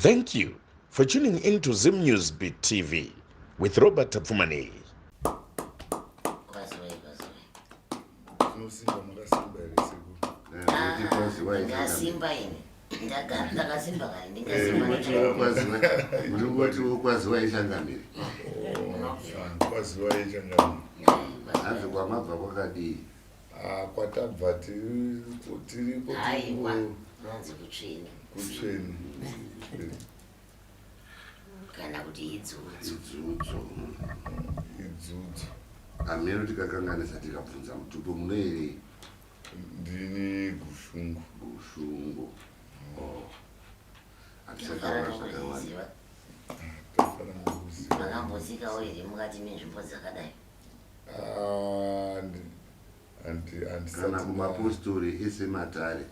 Thank you for tuning in to Zim News Beat TV with Robert Tapfumaneyi. Kwaziwai, kwaziwai. Zvinosimba makasimba here sekuru? Ndakasimba ini. Ndagara ndakasimba kare ndingasimba. Munongoti wokwaziwai changamire. Kwaziwai changamire. Hanzi kwamabva kwakadii? Ah, kwatabva tiriko tiriko. Aiwa, kunonzi kutsvene. Kutsvene. Kana kuti idzudzo. Idzudzo. Idzudzo. Hameno tikakanganisa tikabvunza mutupo munoerei? Ndini Gushungu. Gushungu. Oh. Hatisataura zvakawanda. Tafara nekuziva. Makambotsikawo here mukati menzvimbo dzakadai? Ah, Kana kumapostori ese matare.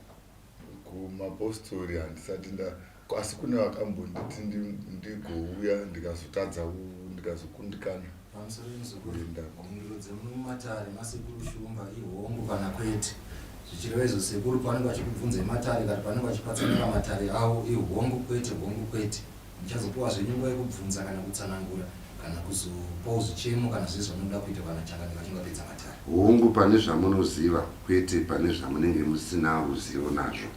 Kumapostori handisati nda asi kune vakambonditi ndigouya ndikazotadza ndikazokundikana. Pamusoro muzukuru, mhinduro dzemuno mumatare masekuru Shumba ihongu kana kwete. Zvichireva izvo sekuru pavanenge vachikubvunzai matare kana pavanenge vachipatsanura matare avo ihongu kwete hongu kwete. Muchazopiwa zvenyu nguva yekubvunza kana kutsanangura kana kuzopawo zvichemo kana zvese zvamunoda kuita kana Changamire vachinge vapedza matare. Hongu pane zvamunoziva kwete pane zvamunenge musina ruzivo nazvo.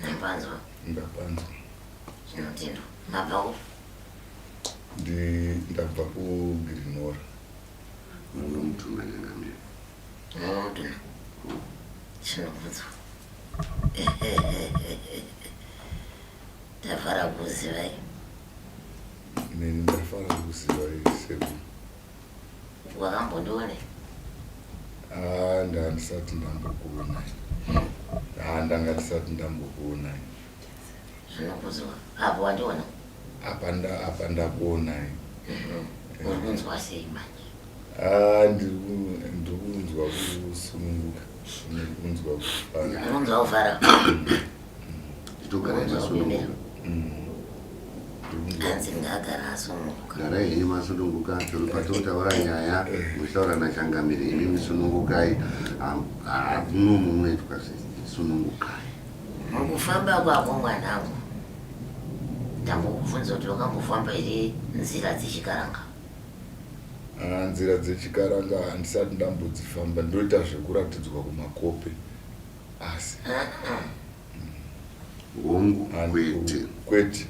Ndapanzwa. Ndapanzwa. Zvinotendwa. Mabva kupi? Ndi ndabva kuGrinora. Muno mutuna Changamire. Muno mutuna. Chinokudzwa. Tafara kuzivai. Neni ndafara kuzivai sekuru. Wakambondione? Ah, ndandisati ndambokuonai. Ah, ndanga ndisati ndambokuonai. Zvinokudzwa. Apo wandiona? Apa nda apa ndakuonai. Uri kunzwa sei manje? Ah, ndiri kunzwa kusununguka. Ndiri kunzwa kufara. Uri kunzwa kufara? Titogarai masununguka. Hanzi ngaagara asununguka. Garai henyu masununguka. Tiri patinotaura nyaya muchitaura nachangamire imi misunungukai. Hamuno munoitwa sunungukai. Mukufamba kwako mwanangu, ndambokubvunza kuti wakambofamba here nzira dzechikaranga? Ah, nzira dzechikaranga handisati ndambodzifamba, ndoita zvekuratidzwa kumakope asi. Hongu, kwete. Kwete,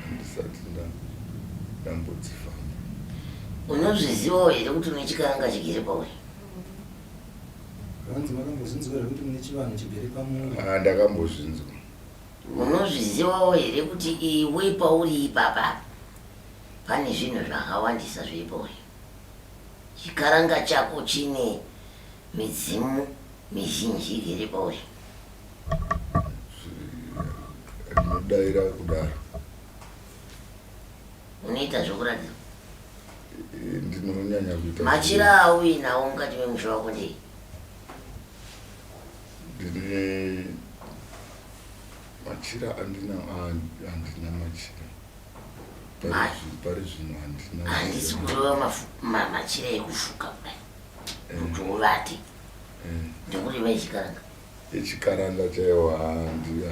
handisati ndambodzifamba. Unozvizivawo here kuti une chikaranga chigere pauri? Hanzi makambozvinzwa here kuti mune chivanhu chigere pamuri? Ah, ndakambozvinzwa. Unozvizivawo here kuti iwe pauri ipapa pane zvinhu zvakawandisa zviri pauri? Chikaranga chako chine midzimu mizhinji igere pauri. Ndinodaira kudaro. Unoita zvokuratidzwa? Ndinonyanya kuita. Machira auinawo mukati memusha wako ndei? Ndine machira andina handina machira. Pari zvino handina. Handisi kureva machira ekufuka kudai. Kuti uvate. Ndikureva echikaranga. Echikaranga chaiwo handi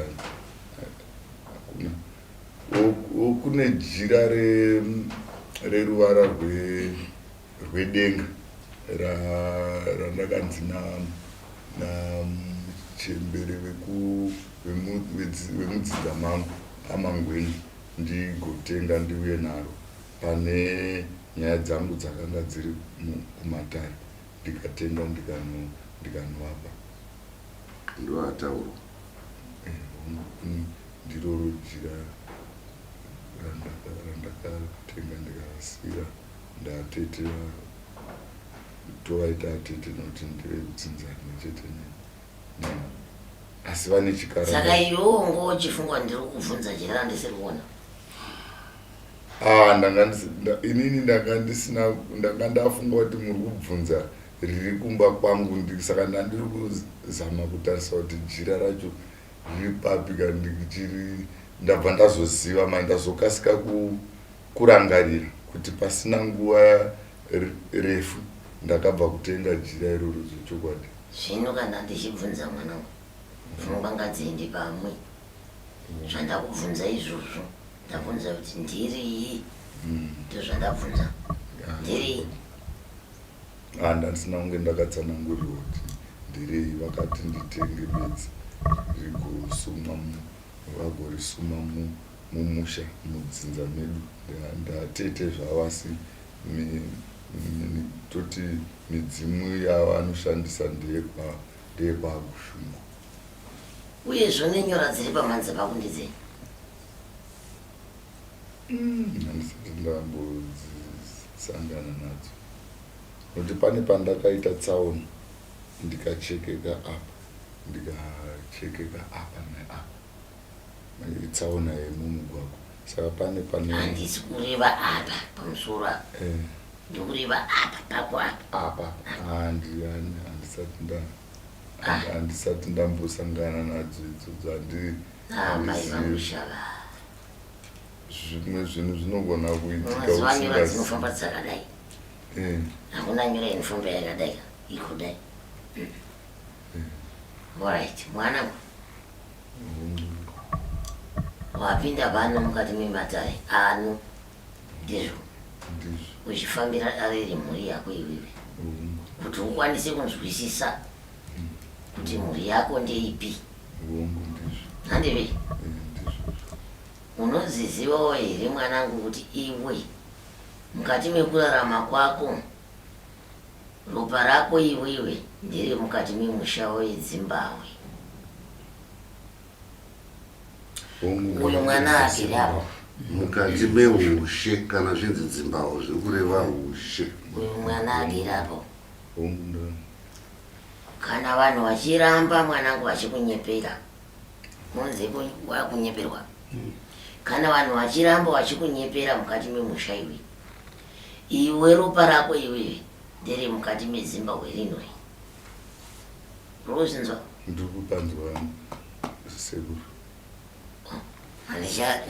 hakuna. Kune jira reruvara rwedenga randakanzi namuchembere vemudzinza mangu amangweni ndigotenga ndiuye naro pane nyaya dzangu dzakanga dziri kumatare ndikatenga ndikanovapa. Ndoataurwa. Ndiroro jira randakatenga ndikasiira ndatete tovaita atete nokuti ndevekudzinza rimwe chete neni asi vane chikara. Saka iwewo ngochifungwa ndiri kubvunza jira randisiri kuona. Ah, ndanga inini ndanga ndisina ndanga ndafunga kuti muri kubvunza riri kumba kwangu saka ndandiri kuzama kutarisa kuti jira racho riri papi kana ndichiri ndabva ndazoziva manje ndazokasika kurangarira kuti pasina nguva refu ndakabva kutenga jira iroro zvechokwadi. Zvino kana ndichibvunza mwanangu pfungwa ngadziende pamwe. Zvandakubvunza izvozvo, ndabvunza kuti ndirii? Ndozvandabvunza. Ndirii? Ah, ndandisina kunge ndakatsanangurirwa kuti ndirei vakati nditenge bedzi rigosumwa vagorisuma mumusha mudzinza medu ndatete zvavo asi toti midzimu yavanoshandisa ndeyekwagushungo. Uyezve nenyora dziri pamhanza pako ndedzei? Handisati ndambodzisangana nadzo nokuti pane pandakaita tsaona ndikachekeka apa ndikachekeka apa neapa itsaona yemumugwagwa saka pane pane Handisi kureva apa pamusoro apa. Ndikureva apa pako apa. Apa handisati nda handisati ndambosangana nadzo idzodzo Amai vangu shava. Zvimwe zvinhu zvinogona kuitika Unoziva nyora usingazivi. dzinofamba dzakadai. Hakuna nyora inofamba yakadai ikudai. Alright, mwanangu. Wapinda pano mukati mematare ano ndizvo Ndizvo. Uchifambira dare remhuri yako iwewe kuti ukwanise kunzwisisa kuti mhuri yako ndeipi. Hongu, ndizvo. Handivi? Ndizvo. Unozizivawo here mwanangu kuti iwe mukati mekurarama kwako ropa rako iwewe ndere mukati memusha weDzimbahwe? Hongu. Uyu mwana agere apo. Mukati meushe, kana zvinzi Dzimbahwe zviri kureva ushe. Uyu mwana agere apo. Hongu, nda Kana vanhu vachiramba mwanangu vachikunyepera, unonzi wakunyeperwa. Kana vanhu vachiramba vachikunyepera mukati memusha iwe, iwe ropa rako iwewe ndere mukati meZimbabwe rinoi. Rozvinzwa? Ndiri kupanzwa, sekuru. Handicha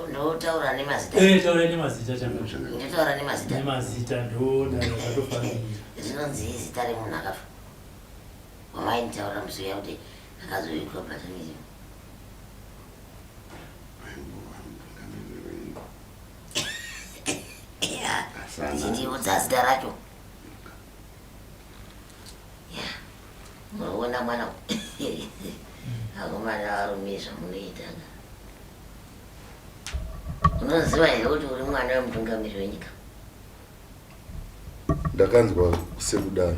ndotaura nemazita. Taura nemazita, changa. Ndotaura nemazita. Nemazita ndo zvatofanira. Zvinonzi zita remunhu akafa wamainditaura musi uya kuti akazoitwa batanism. Aimbova mutungamiriri wenyika. Chindiudza zita racho ya munoona mwana akomana varume zvamunoita ka. Unoziva here kuti uri mwana wemutungamiri wenyika? Ndakanzwa sekudaro.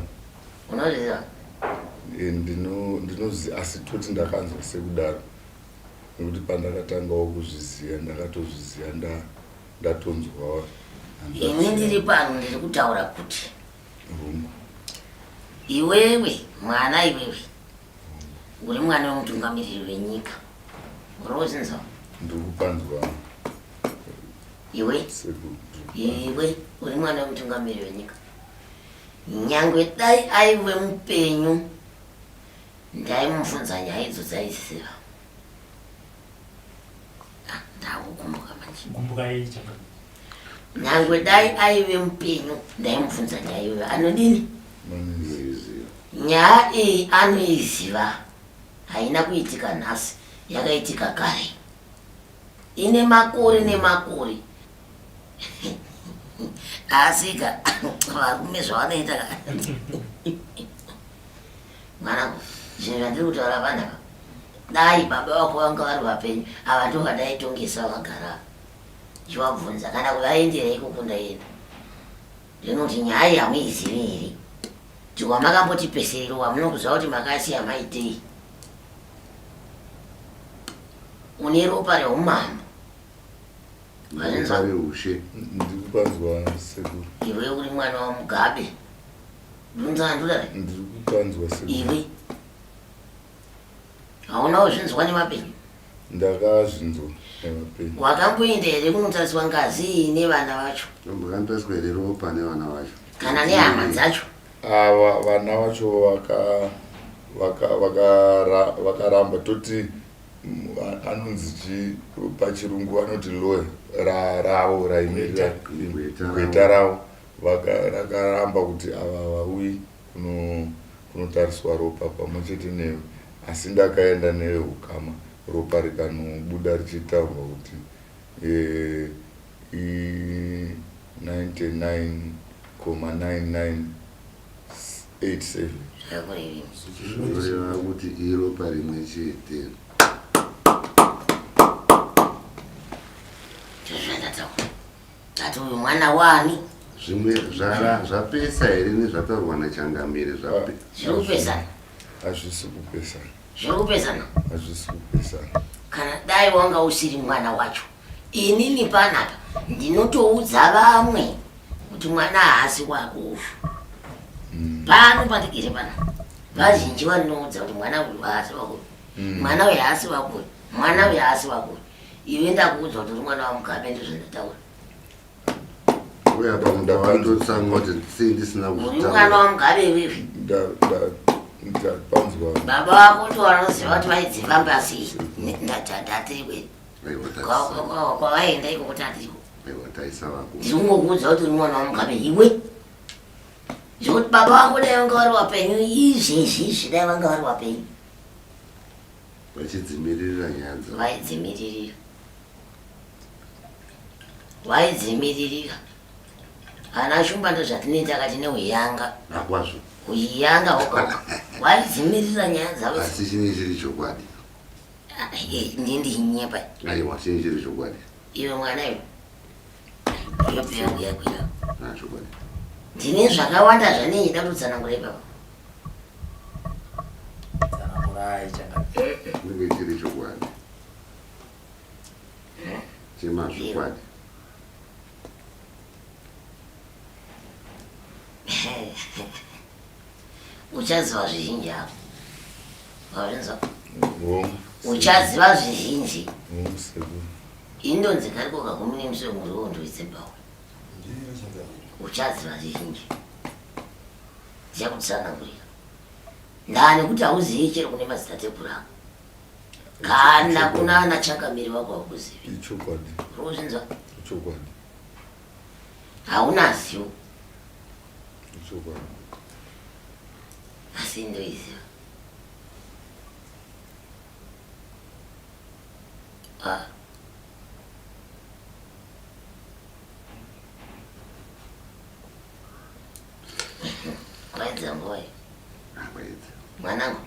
Unozviziva? Ndinoziva asi toti ndakanzwa sekudaro nekuti pandakatangawo kuzviziva ndakatozviziva ndatonzwa. Ini ndiri pano ndiri kutaura kuti Hongu. iwewe mwana, iwewe uri mwana wemutungamiriri wenyika, uri kuzinzwa? Ndiri kupanzwa. Iwe Sekuru. Iwe uri mwana wemutungamiriri wenyika. Nyangwe dai aive mupenyu ndaimubvunza nyaya idzo dzaiziva. Ah, ndakukumbuka manje. Kumbukai, changa. Nyangwe dai aive mupenyu ndaimubvunza nyaya iyoyo anodini. Anoiziva. Nyaya iyi anoiziva. Haina kuitika nhasi, yakaitika kare, ine makore nemakore. Asika varume zvavanoita ka, mwanangu, zvinhu zvandiri kutaura panapa, dai baba vako vanga vari vapenyu ava ndovadaitongesa vagara chivabvunza kana kuvaendera ikoko ndaenda. Ndinoti nyaya iyi hamuizivi here? Ti wamakamboti munokuziva kuti makasiya maitei? Une ropa reumambo. Ropa reushe. Ndiri kupanzwa, sekuru. Iwe uri mwana waMugabe, ndunzandudare. Ndiri kupanzwa, sekuru. Iwe hauna kuzvinzwa nemapenyu? Ndakazvinzwa nemapenyu. Wakamboenda here kunotariswa ngazi iyi nevana vacho? Mbakandotariswa here ropa nevana vacho? Kana nehama dzacho? Ava vana vacho vakaramba. Toti anonzi chi pachirungu vanoti lawyer ravo raimirira Gweta ravo. Gweta ravo rakaramba kuti ava vauyi kunotariswa ropa pamwe chete newe, asi ndakaenda neveukama. Ropa rikanobuda richitaurwa kuti eh, i 99,9987. Zvakurevei? Zvinoreva kuti iropa rimwe chete. Ndozvandataura. Ndati uyu mwana wani? Zvimwe zvara zvapesa here nezvataurwa naChangamire zvape. Zviri kupesana. Hazvisi kupesana. Zviri kupesana. Hazvisi kupesana. Kana dai wanga usiri mwana wacho, inini panapa ndinotoudza vamwe kuti mwana haasi wako uyu. Pano pandigere pana vazhinji vandinoudza kuti mwana uyu haasi wako uyu. Mwana uyu haasi wako uyu. Mwana uyu haasi wako uyu. Iwe ndakuudza kuti uri mwana waMugabe ndozvandataura. Uye apa ndakatotsamwa kuti sei ndisina Uri mwana kuzvitaura. waMugabe iwewe. Ndapanzwa. Baba vako ndo vanoziva kuti vaidzifamba sei. Ndatiriwe. Aiwa taisa. Kwavaenda ikoko tatiriko. Aiwa taisa vako. Ndiri kungokuudza kuti uri mwana waMugabe iwe. Zvekuti baba vako dai vanga vari vapenyu izvezvi izvi dai vanga vari vapenyu. Vachidzimiririra nyaya dzavo. Vaidzimiririra. Vaidzimiririra. Ana Shumba ndozvatinoita kati neuyanga. Akwazvo. Uyanga hoka. Vaidzimirira nyaya dzavo. Asi chinenge chiri chokwadi. Ndiye ndichinyepa. Aiwa chinenge chiri chokwadi. Iwe mwana iwe. Yobva yangu yakwira. Ah, chokwadi. Ndine zvakawanda zvandinoda kutsanangura ipapo. Tsanangurai changamire. Chinenge chiri chokwadi. Chemazvokwadi. Uchaziva zvizhinji apo. Wazvinzwa? Hongu. Uchaziva zvizhinji. Hongu sekuru. Indonzi kariko kagumi nemuswe muriwo ndoitsebawo. Ndiro changamire. Uchaziva zvizhinji. Ndichakutsanangurira. Ndaa nekuti hauzivi chero kune madzitateguru ako. Kana kuna ana changamire vako haukuzivi. Ichokwadi. Uri kuzvinzwa? Ichokwadi. Hauna zivo. Ichokwadi. Asi ndoiziva. Ah. Kwaedza nguva iyi. Akwaedza. Mwanangu,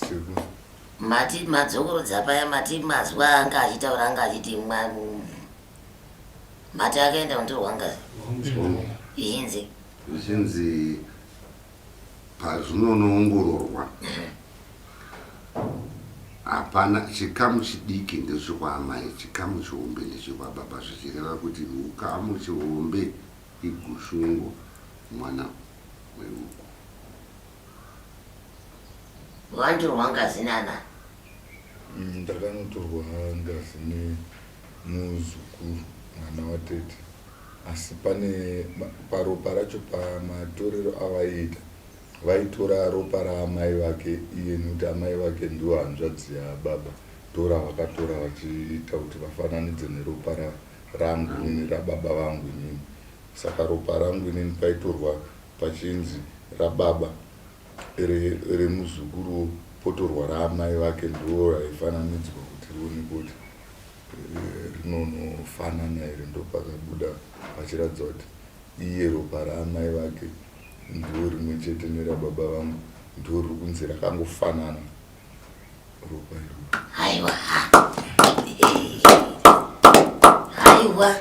Sekuru. mati madzokorodza paya mati mazwa anga achitaura anga achiti mati akaenda kundotorwa ngazi. Hongu. Izhinzi. Zvichinzi pazvinonoongororwa hapana chikamu chidiki ndechekwaamai, chikamu chihombe ndechekwababa, zvichireva kuti ukamu chihombe igushungo mwana weuku. Wanotorwa ngazi nana? Ndakanotorwa ngazi nemuzukuru mwana watete asi pane paropa racho pamatorero avaiita vaitora ropa raamai vake iye nekuti amai vake ndivo hanzvadzi yababa ndoravakatora vachiita kuti vafananidze neropa rangu inini rababa vangu inini. Saka ropa rangu inini paitorwa pachinzi rababa remuzukuruwo potorwa raamai vake ndo raifananidzwa kuti rionekwe kuti rinonofanana here ndopakabuda pachiratidza kuti iye ropa raamai vake ndo rimwe chete nerababa vangu ndo riri kunzi rakangofanana ropa iroro. Haiwa. Haiwa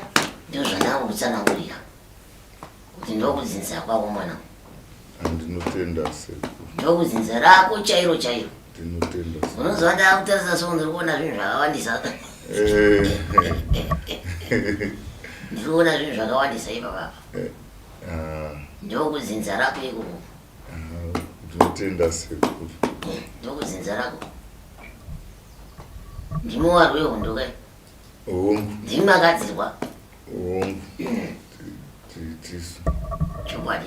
ndozvandakutsanangurira kuti ndokudzinza kwako mwana. Ndinotenda sekuru. Ndokudzinza rako chairo chairo. Ndinotenda sekuru. Unoziva ndakutarisa so ndiri kuona zvinhu zvakawandisa. Ndiri kuona zvinhu zvakawandisa ipapa apa. Ndokudzinza rako ikoko. Ndinotenda sekuru. Ndokudzinza rako. Ndimi warwi wehondo kai? Hongu. Ndimi makadzirwa? Hongu. Tisu. Chokwadi.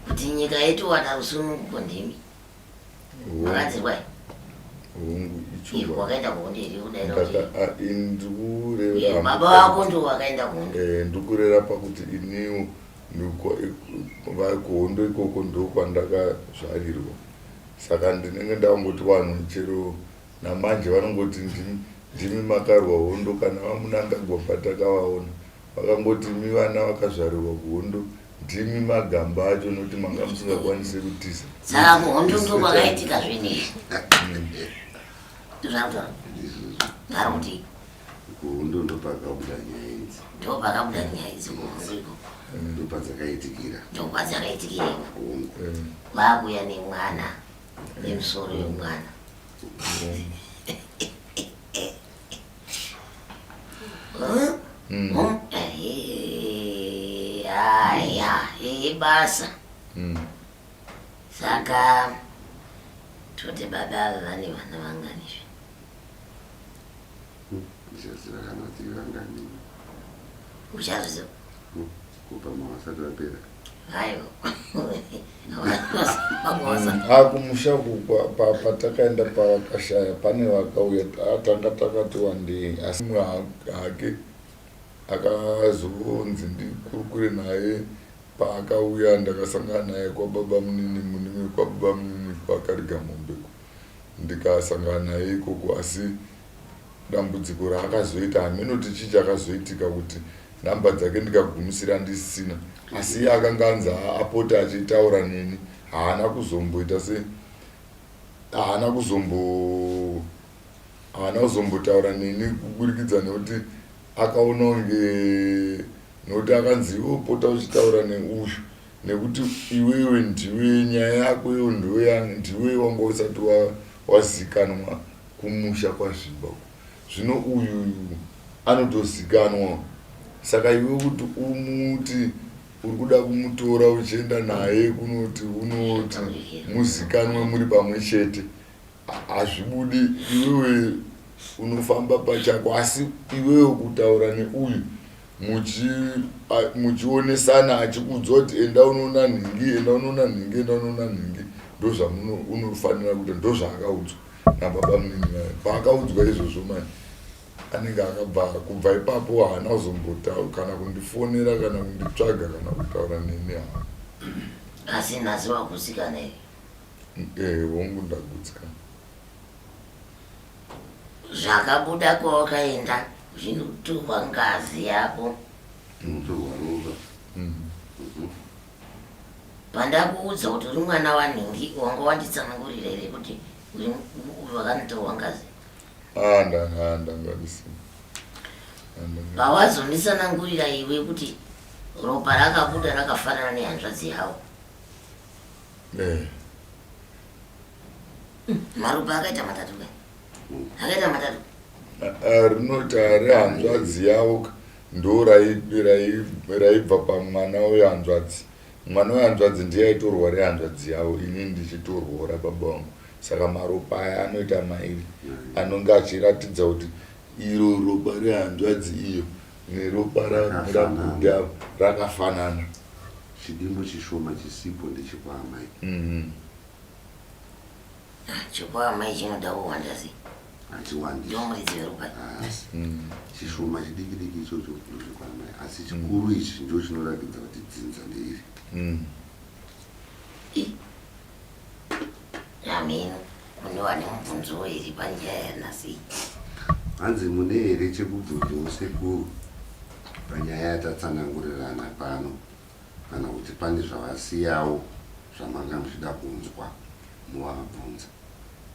Kuti nyika yetu rusununguko ndimi. Makadzirwa here? Hongu, ichokwadi. Wakaenda kuhondo here kudaira kuti? Ndikureva. Baba vako ndo wakaenda kuhondo. Ndikureva pakuti iniwo kuhondo ikoko ndokwandakazvarirwa. Saka ndinenge ndangoti vanhu chero namanje vanongoti ndimi, ndimi makarwa hondo kana vaMunangagwa patakavaona vakangoti imi vana vakazvarirwa kuhondo ndimi magamba acho nokuti manga musingakwanise kutiza. Saka kuhondo ndokwakaitika zvinhu izvi. Ndozvaanotaura. Ari kuti Kuhondo ndopakabuda nyaya idzi. Ndopakabuda nyaya idzi kuhondo ikoko. Ndopadzakaitikira. Ndokwadzakaitikira ikoko. Vakuya nemwana nemusoro yemwana. Aya, ibasa. Saka toti baba ava vane vana vangani izvi? Ndichaziva kana kuti vangani. Uchaziva? Kubva mavasati vapera. Aiwa. Ah, kumusha patakaenda pavakashaya pane vakauya tanga takati wandei asi mumwe hake akazonzi ndikurukure naye paakauya ndakasangana naye kwababa munini munini kwababa munini kwakariga mombe ndikasangana naye ikoko asi dambudziko raakazoita hameno kuti chii chakazoitika kuti nhamba dzake ndikagumisira ndisina asi iye akanga anzi apote achitaura neni haana kuzomboita se haana kuzombo haana kuzombotaura neni kuburikidza nekuti akaona kunge nekuti akanzi iwe upota uchitaura neuyu nekuti iwewe ndiwe nyaya yako iyo ndiwe wanga usati wazikanwa kumusha kwazvimba uko zvino uyu anotozikanwa saka iwe kuti umuti uri kuda kumutora uchienda naye kunoti unoti muzikanwe muri pamwe chete hazvibudi iwewe unofamba pachako asi iwewe kutaura neuyu muchionesana achikuudza kuti enda unoona nhingi enda unoona nhingi enda unoona nhingi ndozvamunofanira kuita ndozvaakaudzwa nababa munini vaye paakaudzwa izvozvo mani anenge akabva kubva ipapo haana kuzombotaura kana kundifonera kana kunditsvaga kana kutaura neni haa asi nhasi wagutsikana here eh hongu ndagutsikana Zvakabuda kwawakaenda zvinotorwa ngazi yako. Zvinotorwa ropa. Pandakuudza kuti uri mwana wanhingi wanga wanditsanangurira here kuti uri wakanotorwa ngazi? Ah, ndanga ndisina. Pawazonditsanangurira iwe kuti ropa rakabuda rakafanana nehanzvadzi yavo. Eh. Maropa akaita matatu kai? Akaita matatu. Rinoti rehanzvadzi yavo ndo raibva pamwana wehanzvadzi. Mwana wehanzvadzi ndiye aitorwa rehanzvadzi yavo, ini ndichitorwawo rababa vangu. Saka maropa aya anoita mairi anonge achiratidza kuti iro ropa rehanzvadzi iyo neropa rabhudhi ava rakafanana. Chidimbu chishoma chisipo ndechekwaamai. Chekwaamai chinoda kuwanda sei? Hachiwandi. Ndomuridzi weropa. Asi chishoma chidiki diki ichocho ndozvekwaamai asi chikuru ichi ndo chinoratidza kuti dzinza ndeiri. Ameno kune vane mubvunzo iri panyaya yanhasi. Hanzi mune here chekubvunzawo sekuru panyaya yatatsanangurirana pano kana kuti pane zvavasiyawo zvamanga muchida kunzwa movabvunza.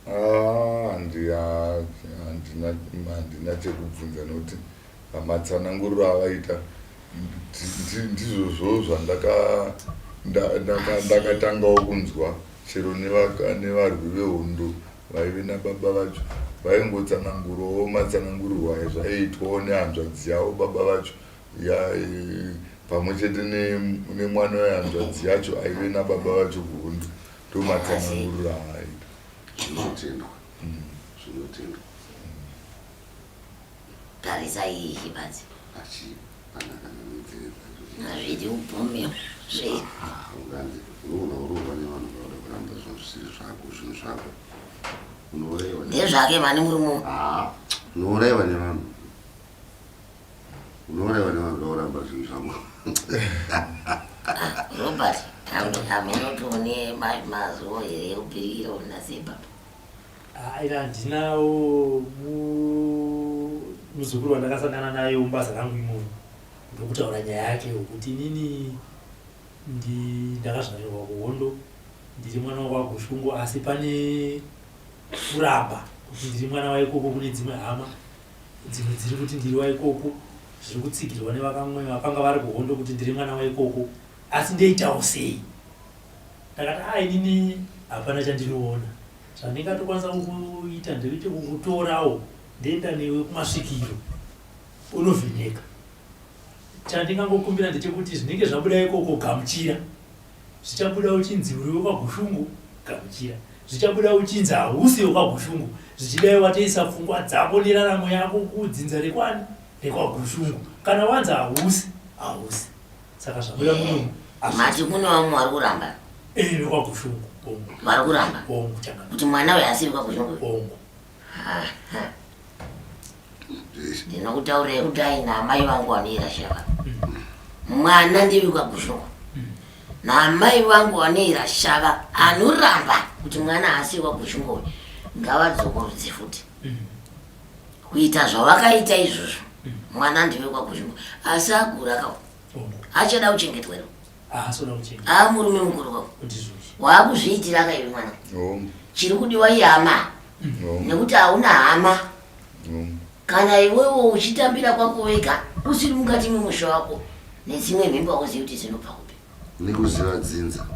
Ah, handina chekubvunza nekuti matsananguriro avaita ndizvozvo zvandakatangawo kunzwa chero nevarwi vehondo vaive nababa vacho vaingotsanangurawo matsanangurirwo ayo zvaiitwawo nehanzvadzi yavo baba vacho pamwe chete nemwana wehanzvadzi yacho aive nababa vacho kuhondo ndomatsananguriro aaita. Zvinotendwa, zvinotendwa. Tarisa iyi chibadzi. Achi pana kana nenzeve dzacho. Hazvidi kupomera zve. Ah, unganzi unoona urohwa nevanhu vauda kuramba zvinhu zvisiri zvako, zvinhu zvako. Unourayiwa. Ndezvake mani murume. Ah, unourayiwa nevanhu. Unourayiwa nevanhu vauramba zvinhu zvako. Ah, Robert. Hameno tione mazuva here ekupirikira una sei baba. Ah, ina handinawo muzukuru wandakasangana naye mubasa rangu imomo ndokutaura nyaya yake yokuti inini ndakazvarirwa kuhondo ndiri mwana wekwaGushungo asi pane kuramba kuti ndiri mwana waikoko kune dzimwe hama dzimwe dziri kuti ndiri waikoko zviri kutsigirwa nevakamwe vakanga vari kuhondo kuti ndiri mwana waikoko asi ndoitawo sei ndakati a inini hapana chandinoona zvandingatokwanisa kukuita ndekuite kukutorawo ndoenda newe kumasvikiro unovheneka chandingangokumbira ndechekuti zvinenge zvabuda ikoko gamuchira zvichabuda uchinzi uri wekwaGushungu gamuchira zvichabuda uchinzi hausi wekwaGushungu zvichidai watoisa pfungwa dzako neraramo yako kudzinza rekwani rekwaGushungu kana wanzi hausi hausi saka zvabuda muno mati kune vamwe vari kuramba eh vekwaGushungu hongu vari kuramba hongu changamire kuti mwana uyu asiri kwaGushungu hongu ndinokutaurirai kuti aina amai vangu vanoera shava mwana ndivi kwaGushungu naamai vangu vanoera shava anoramba kuti mwana haasiri kwaGushungu uyu ngavadzokorudze futi kuita zvavakaita izvozvo mwana ndive kwaGushungu asi akura kawo hongu achada kuchengetwero haasoda kuchengeta aa murume mukuru kawo ndizvozvo waakuzviitira kaiwe mwana Hongu, chiri kudiwa ihama hongu, nekuti hauna hama hongu. kana iwewo uchitambira kwako wega usiri mukati memusha wako nedzimwe mhimbo hauzivi kuti dzinobva kupi nekuziva dzinza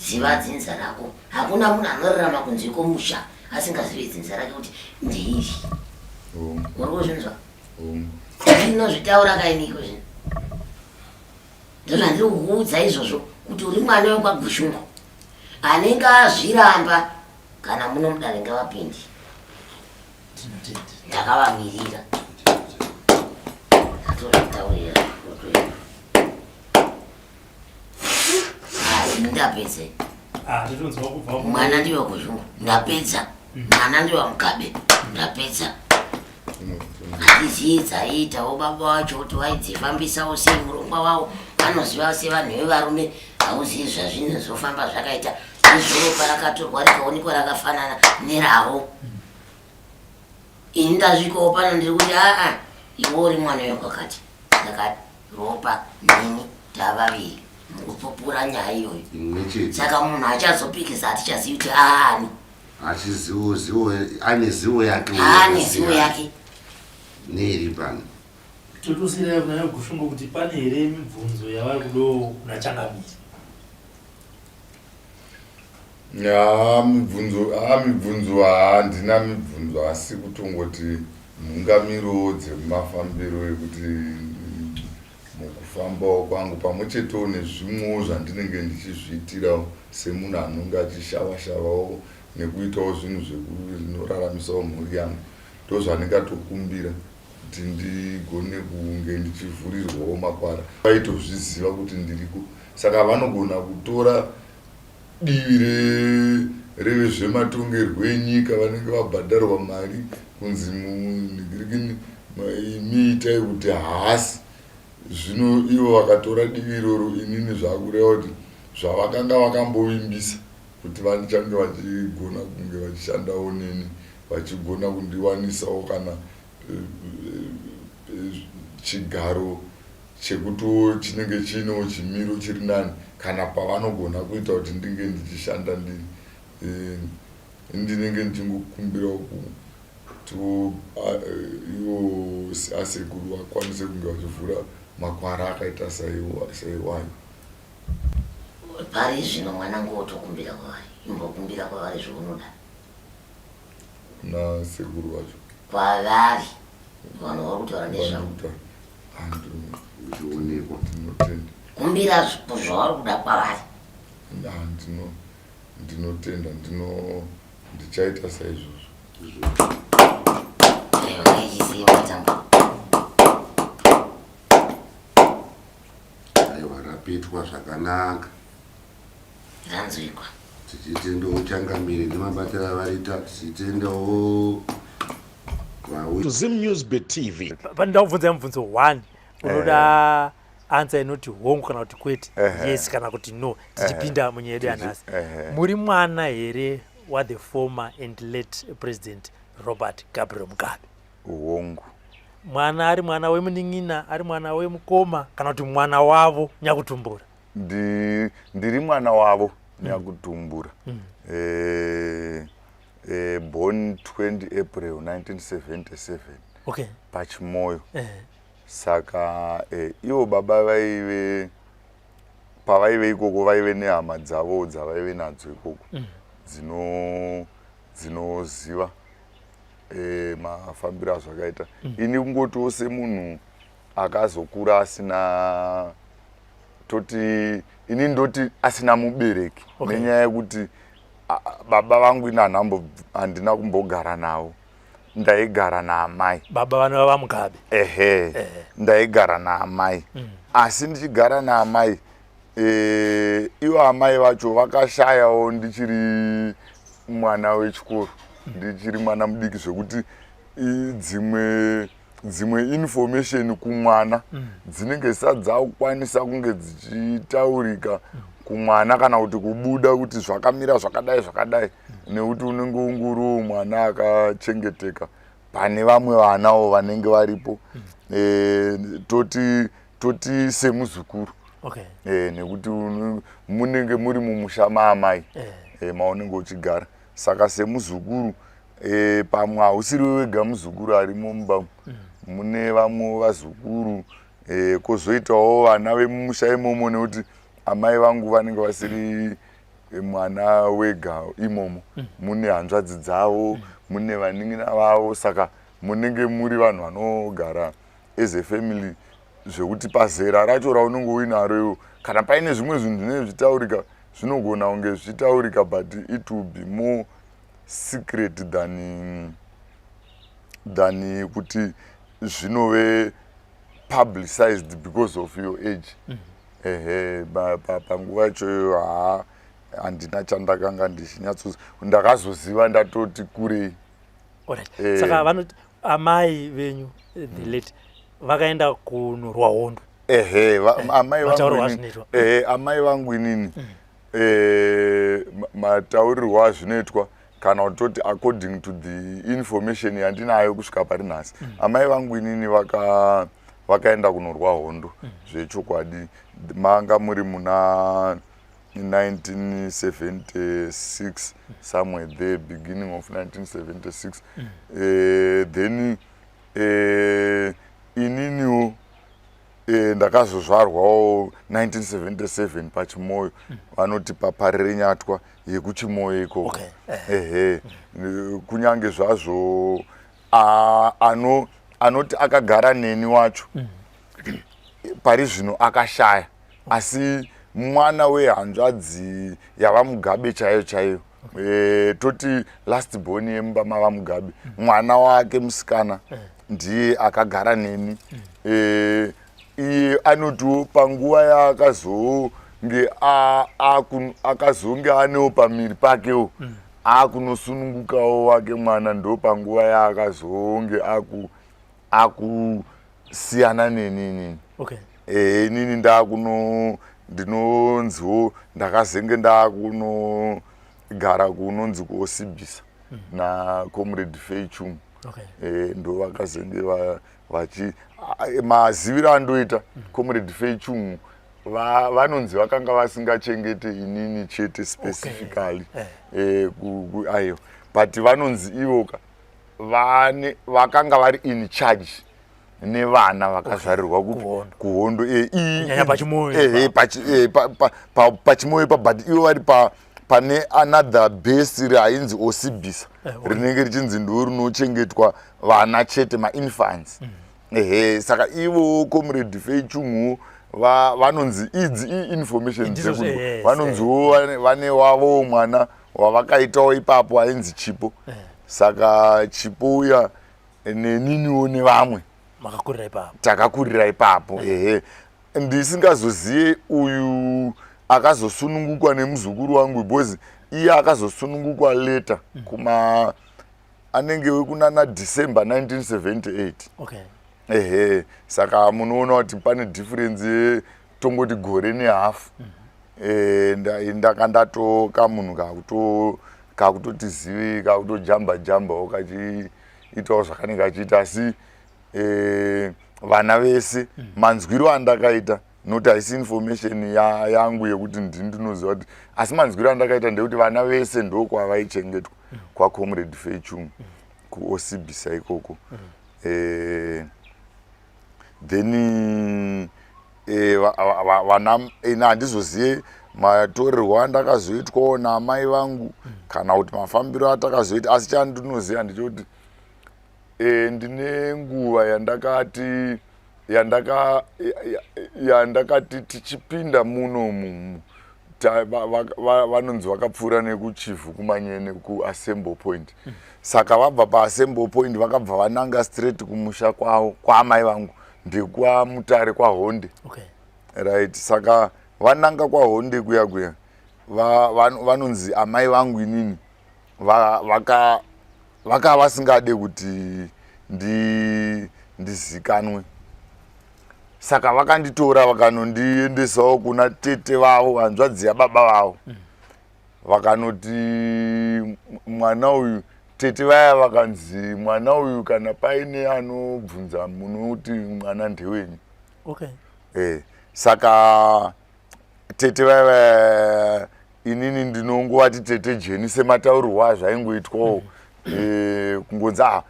ziva dzinza rako hakuna munhu anorarama kunze kwomusha asingazivi dzinza rake kuti ndeiri Hongu, uri kuzvinzwa hongu. ndinozvitaura kainiko zvino ndozvandiri kukuudza izvozvo kuti uri mwana wekwaGushungu anenge azviramba kana muno mudare ngavapindi tinotenda ndakavamirira atozvitaurira ndapedza ah titonzwa kubva ku- mwana ndiwe Gushungu ndapedza mwana ndiwe Mugabe ndapedza hatizii dzaiitawo baba wacho kuti vaidzifambisawo sei murongwa wavo vanoziva sevanhu vevarume hauzivi zvazvinozofamba zvakaita izvoro parakatorwa rikaonekwa rakafanana neravo ini ndasvikawo pano ndiri kuti aa iwe uri mwana wekwakati ndakati ropa nini tavaviri mukupupura nyaya iyoyo imwe chete saka munhu achazopikisa hatichazivi kuti aani achizivo zivo ane zivo yake aane zivo yake neiri pano totosirai kuna Gushungu kuti pane here mibvunzo yavari kudawo kuna changamire Ya, mibvunzo a mibvunzo handina mibvunzo asi kutongoti mhungamiro dzemafambiro ekuti mukufambawo kwangu pamwe chetewo nezvimwewo zvandinenge ndichizviitirawo semunhu anonge achishava-shavawo nekuitawo zvinhu zvekuraramisawo mhuri yangu ndozvandingatokumbira kuti ndigone kunge ndichivhurirwawo makwara vaitozviziva kuti ndiriko saka vanogona kutora divi revezvematongerwo enyika vanenge vabhadharwa mari kunzi munhingirikini miitai kuti haasi zvino ivo vakatora divi iroro inini zvakureva kuti zvavakanga vakambovimbisa kuti vachange vachigona kunge vachishandawo neni vachigona kundiwanisawo kana chigaro chekutiwo chinenge chiinewo chimiro chiri nani kana pavanogona kuita kuti ndinge ndichishanda ndiri ndinenge ndichingokumbirawo kutiwo ivo asekuru vakwanise kunge vachivhura makwara akaita saiwayo pari zvino mwanangu wotokumbira kwavari imbokumbira kwavari zvaunoda kuna sekuru vacho kwavari vanhu vari kutaura nezvavo Vanokutaura. Uchionekwa Ndinotenda kumbira zvavari kuda kwavari Ah, ndinotenda ndichaita saizvozvo aiwa ngaichisiye matambo aiwa rapetwa zvakanaka ranzwikwa tichitendawo changamire nemabatiro avarita tichitendawo vauyi To Zim News Bit TV. Pane ndakubvunzai mubvunzo 1 unoda Answer inoti hongu kana kuti kwete, yes kana kuti no, tichipinda munyaya yedu yanhasi. Muri mwana here wathe former and late President Robert Gabriel Mugabe? Hongu. Mwana ari mwana wemunin'ina, ari mwana wemukoma, kana kuti mwana wavo nyakutumbura? Ndiri mwana wavo nyakutumbura. Born 20 April 1977 paChimoyo. Saka ivo baba vaive pavaive ikoko, vaive nehama dzavo dzavaive nadzo ikoko dzinoziva mafambiro azvakaita. Ini kungotiwo semunhu akazokura asina, toti ini ndoti asina mubereki, nenyaya yekuti baba vangu ini handina kumbogara navo, ndaigara naamai. Baba vanova vaMugabe? Ehe, ndaigara naamai. Asi ndichigara naamai, ivo amai vacho vakashayawo ndichiri mwana wechikoro, ndichiri mwana mudiki, zvekuti dzimwe information kumwana dzinenge zisati dzakukwanisa kunge dzichitaurika kumwana kana kuti kubuda kuti zvakamira zvakadai zvakadai, nekuti unenge unguriwo mwana akachengeteka pane vamwe vanawo vanenge varipo. Toti semuzukuru, nekuti munenge muri mumusha maamai maunenge uchigara. Saka semuzukuru, pamwe hausiri wega muzukuru arimo mumba, mune vamwe vazukuru, kwozoitawo vana vemumusha imomo, nekuti amai vangu vanenge vasiri mwana wega imomo. Mune hanzvadzi dzavo, mune vanin'ina vavo, saka munenge muri vanhu vanogara as a family, zvekuti pazera racho raunenge uinaro iwo, kana paine zvimwe zvinhu zvinenge zvichitaurika, zvinogona kunge zvichitaurika, but it will be more secret than kuti zvinove publicized because of your age. Ehe, panguva yacho haa, handina chandakanga ndichinyatso, ndakazoziva ndatoti kurei. Saka vanoti amai venyu, the late, vakaenda kunorwa hondo? Ehe, amai vangu, ehe, amai vangu inini, mataurirwo azvinoitwa, kana kutoti according to the information yandinayo kusvika pari nhasi, amai vangu inini vakaenda kunorwa hondo zvechokwadi. Manga muri muna 1976, somewhere there, beginning of 1976. Then ininiwo ndakazozvarwawo 1977 paChimoyo, vanoti paParirenyatwa yekuChimoyo ikoko. Ehe, kunyange zvazvo anoti akagara neni wacho pari zvino akashaya, asi mwana wehanzvadzi yavaMugabe chaiyo chaiyo, toti last born yemumba mavaMugabe, mwana wake musikana ndiye akagara neni. Iye anotiwo panguva yaakazonge akazonge anewo pamiri pakewo, akunosunungukawo wake mwana, ndo panguva yaakazonge akusiyana neni inini. Inini ndakuno ndinonziwo ndakazenge ndakunogara kunonzi kuOsibisa naComrade Feichung. Ndo vakazenge vachi maziviro andoita Comrade Feichung, vanonzi vakanga vasingachengete inini chete specifically. Aiwa, but vanonzi ivoka vane vakanga vari in charge nevana vakazvarirwa kupi? Kuhondo. Kuhondo. Kunyanya paChimoyo. Ehe, paChimoyo pa, but ivo vari pane another base rainzi Osibisa, rinenge richinzi ndo rinochengetwa vana chete, mainfants. Ehe, saka ivo Comrade Feichungu vanonzi idzi iinformation Ndizvo dzekuti vanonziwo vane wavowo mwana wavakaitawo ipapo ainzi Chipo. Saka Chipo uya neniniwo nevamwe makakurira ipapo. Takakurira ipapo, ehe. Ndisingazoziye uyu akazosunungukwa nemuzukuru wangu, because iye akazosunungukwa later, kuma anenge wekunana December 1978. Ehe, saka munoona kuti pane difference tongoti gore nehafu. Ndanga ndatoka munhu kakutoti zivei, kakutojamba jambawo, kachiitawo zvakanenge achiita. Asi vana vese, manzwiro andakaita, noti haisi information yangu yekuti ndini ndinoziva kuti, asi manzwiro andakaita ndekuti vana vese ndokwavaichengetwa, kwaComrade Fechung, kuOsibisa ikoko. Then vana ina handizozive matorerwo andakazoitwawo naamai vangu kana kuti mafambiro atakazoita, asi chandinoziva ndechekuti ndine nguva yandakati tichipinda munomu, vanonzi vakapfuura nekuChivhu, kuManyene, kuAssemble Point. Saka vabva paAssemble Point, vakabva vananga straight kumusha kwavo, kwaamai vangu, ndekwaMutare, kwaHonde. Right, saka vananga kwaHonde kuya kuya, vanonzi amai vangu inini vaka vasingade kuti ndizikanwe. Saka vakanditora, vakanondiendesawo kuna tete vavo, hanzvadzi yababa vavo. Vakanoti mwana uyu, tete vaya vakanzi, "Mwana uyu, kana paine anobvunza, munoti mwana ndewenyu." Saka tete vaya vaya, inini ndinongovati tete Jeni semataurirwo azvaingoitwawo, kungonzi, "Ah,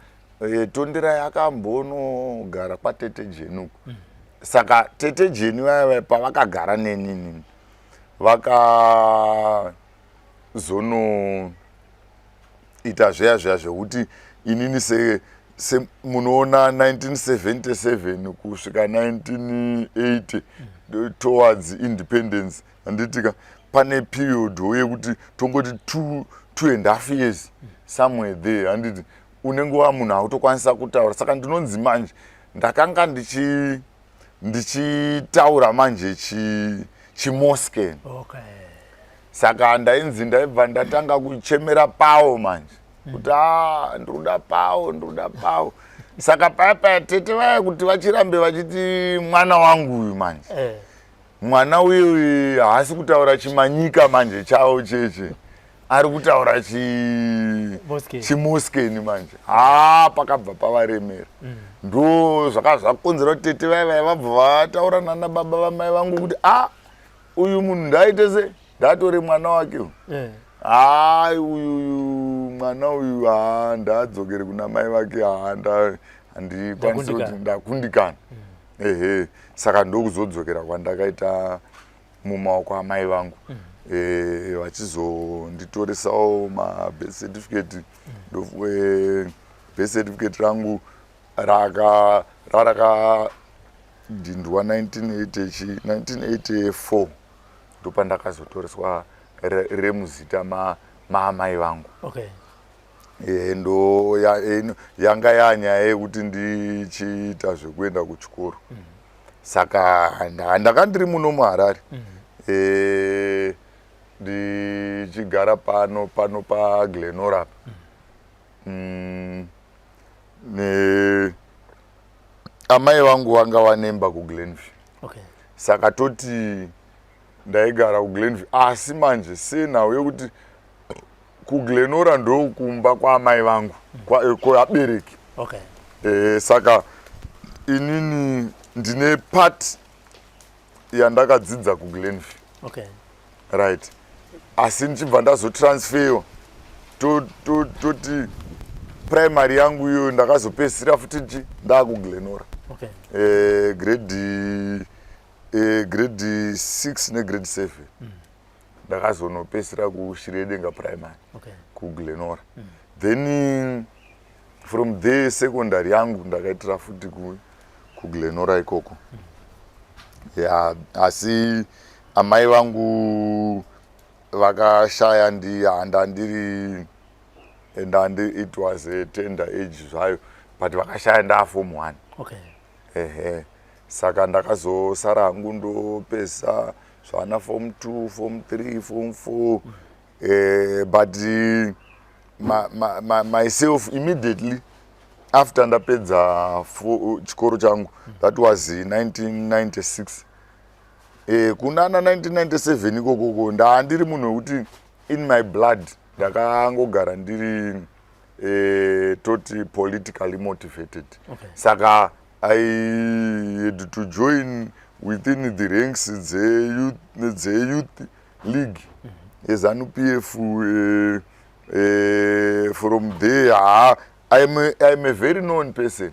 Tonderai akambonogara kwatete Jeni uku." Saka tete Jeni vaya vaya pavakagara neninini, vakazonoita zviya zviya zvekuti inini se munoona 1977 kusvika 1980, towards independence, handitika? Pane period yekuti tongoti 2.5 years, somewhere there, handiti? Unenge wa munhu autokwanisa kutaura. Saka ndinonzi manje ndakanga ndichitaura manje chiMosken. Saka ndainzi ndaibva ndatanga kuchemera pawo manje kuti, "A, ndinoda pawo, ndinoda pawo." Saka paya paya tete vaya kuti vachirambe vachiti mwana wangu uyu manje, mwana uyu haasi kutaura chimanyika manje chavo cheche, ari kutaura chiMoskeni manje. Ha, pakabva pavaremera. Ndo zvaka zvakonzera kuti tete vaya vaya vabva vataura nana baba vamai vangu kuti, "A, uyu munhu ndaite se ndatore mwana wake uyu. Hai, uyu mwana uyu, ha, ndaadzokere kuna mai vake. Ha, handikwanisi kuti ndakundikana." Ehe, saka ndokuzodzokera kwandakaita mumaoko amai vangu. Vachizonditorisawo mabirth certificate. Birth certificate rangu raka rarakadhindwa 1980, 1984, ndopandakazotoreswa remuzita maamai vangu. Ndo yanga yanyaya yekuti ndichiita zvekuenda kuchikoro. Saka ndanga ndiri muno muHarare, ndichigara pano paGlen Norah. Ne amai vangu vanga vanemba kuGlenview. Saka toti ndaigara kuGlenview, asi manje senhau yekuti kuGlen Norah ndokumba kwaamai vangu, kwabereki. Saka inini ndine part yandakadzidza kuGlenview. Right, asi ndichibva ndazotransferwa, toti primary yangu iyoyo ndakazopedzisira futi chi ndaakuGlen Norah. Grade 6 negrade 7 ndakazonopedzisira kuShiredenga Primary, kuGlen Norah. Then from there secondary yangu ndakaitira futi kuGlen Norah ikoko. Ya, asi amai vangu vakashaya ndandiri ndandi it was a tender age zvayo, but vakashaya ndaaform 1. Ehe, saka ndakazosara hangu ndopesa zvana form 2, form 3, form 4. But myself immediately. After ndapedza chikoro changu, that was 1996, kunana 1997 ikokoko ndaandiri munhu wekuti in my blood ndakangogara ndiri toti politically motivated. Saka I had to join within the ranks dzeYouth League yeZANU PF. From there, ha, I'm a very known person,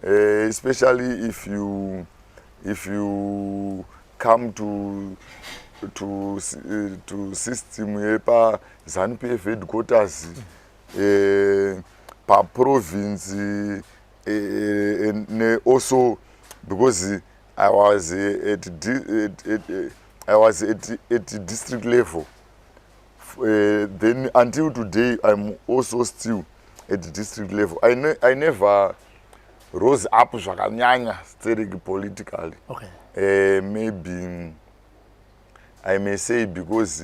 especially if you come to system yepa ZANU PF headquarters, paprovince, and also because I was at district level. Then until today I'm also still at district level. I never rose up zvakanyanya stereki politically. Maybe I may say because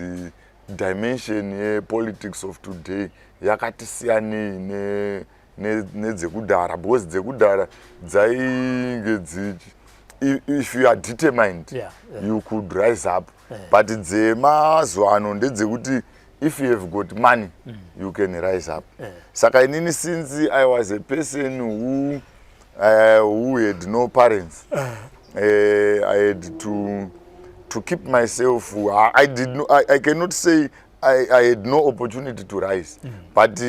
dimension yepolitics of today yakati siyanei nedzekudhara, because dzekudhara dzainge dzichi if you are determined, you could rise up, but dzemazuva ano ndedzekuti if you have got money, you can rise up. Saka inini, since I was a person who had no parents, I had to keep myself. I did no, I cannot say I had no opportunity to rise, but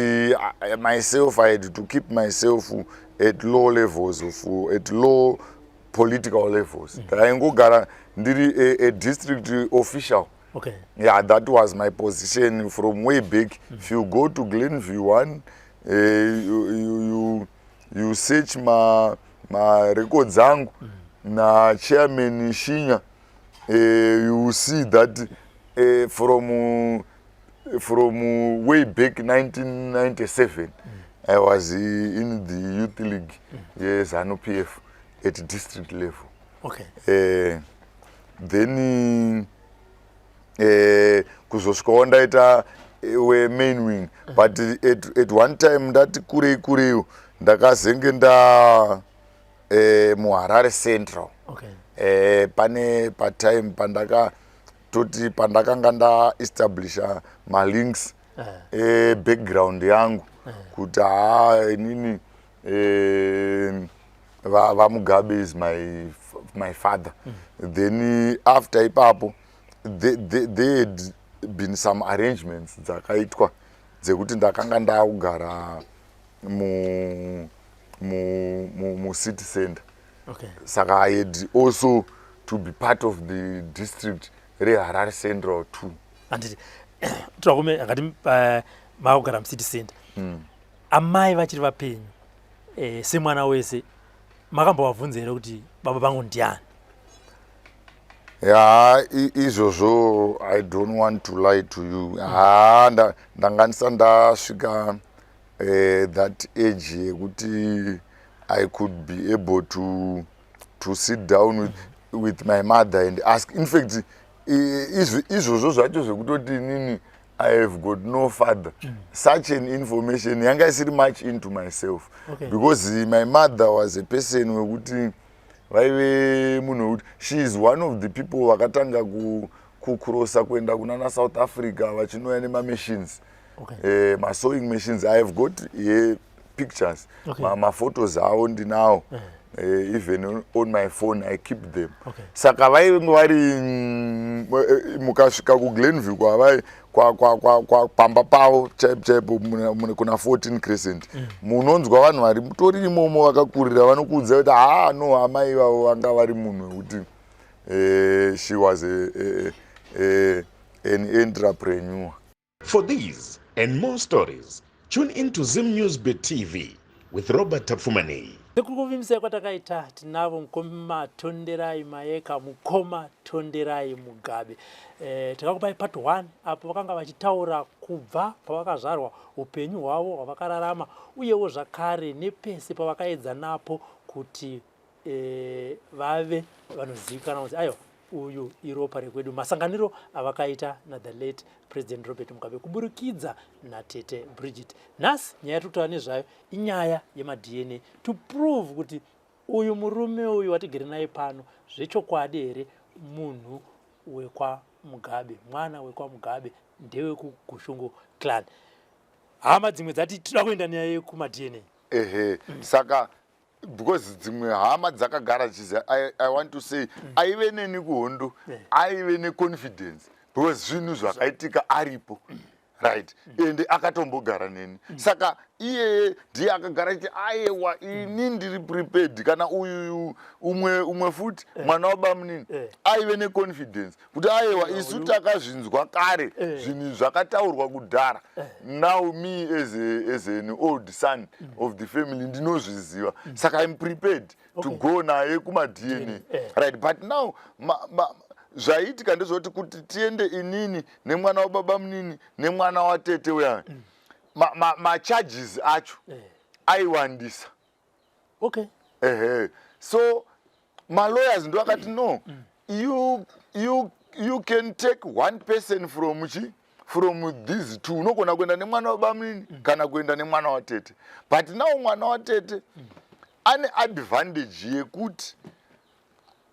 myself, I had to keep myself at low levels of at low political levels. Ndaingogara ndiri a district official. Yeah, that was my position from way back. If you go to Glenview 1, you search ma records angu nachairman Shinya, you will see that from way back 1997, I was in the Youth League yeZANU PF at district level. Then kuzosvikawo ndaita wemain wing, but at one time ndati kurei kureyo ndakazenge nda muHarare Central. Pane patime pandakatoti pandakanga ndaestablisha malinks ebackground yangu kuti haa, inini vaMugabe is my father. Then after ipapo there had been some arrangements dzakaitwa dzekuti ndakanga ndakugara mucity center. Saka I had also to be part of the district reHarare Central too. Handiti tirakume akati makugara mucity center, amai vachiri vapenyu, semwana wese makambovabvunza here kuti baba vangu ndiani? Ya, izvozvo I don't want to lie to you. Ha, ndanga ndisati ndasvika that age yekuti I could be able to sit down with my mother and ask. In fact, izvozvo zvacho zvekutoti inini I have got no father, such an information yanga isiri much into myself, because my mother was a person wekuti vaive munhu wekuti she is one of the people vakatanga kucrossa kuenda kunana South Africa vachinouya nemamachines, masewing machines. I have got pictures, maphotos avo ndinawo, even on my phone I keep them. Saka vainge vari mukasvika kuGlenview kwavai pamba pavo chaipo chaipo kuna 14 Crescent, munonzwa vanhu vari mutori imomo vakakurira vanokuudza kuti haa, no, amai vavo vanga vari munhu wekuti she was an entrepreneur. For these and more stories, tune in to Zim News Bit TV with Robert Tafumani. Sekuri kuvimbisai kwatakaita, tinavo mukoma Tonderai Mayeka, mukoma Tonderai Mugabe. Takakupai part 1 apo vakanga vachitaura kubva pavakazvarwa, upenyu hwavo hwavakararama, uyewo zvakare nepese pavakaedza napo kuti vave vanozivikanwa kuti aiwa. Uyu iropa rekwedu, masanganiro avakaita na the late President Robert Mugabe kuburikidza natete Bridget. Nhasi nyaya yatiri kutaura nezvayo inyaya yemaDNA to prove kuti uyu murume uyu watigere naye pano zvechokwadi here munhu wekwaMugabe, mwana wekwaMugabe, ndewekuGushungo clan. Hama dzimwe dzati tinoda kuenda naye kumaDNA. Ehe, saka because dzimwe hama dzakagara dzichiziva, I want to say aive neni kuhondo, aive neconfidence because zvinhu zvakaitika aripo, right? Ende akatombogara neni, saka iyeye ndiye akagara achiti, "Aiwa, ini ndiri prepared." Kana uyu umwe futi mwana wabamunini aive neconfidence kuti, "Aiwa, isu takazvinzwa kare, zvinhu zvakataurwa kudhara. Now me as an old son of the family ndinozviziva, saka I'm prepared to go naye kumaDNA." Right, but now zvaiitika ndezvekuti kuti tiende inini nemwana wababa munini nemwana watete uya, macharges acho aiwandisa. Ehe, so malawyers ndo akati, "No, you can take one person from chi from these two. Unogona kuenda nemwana wabamunini kana kuenda nemwana watete." But now mwana watete ane advantage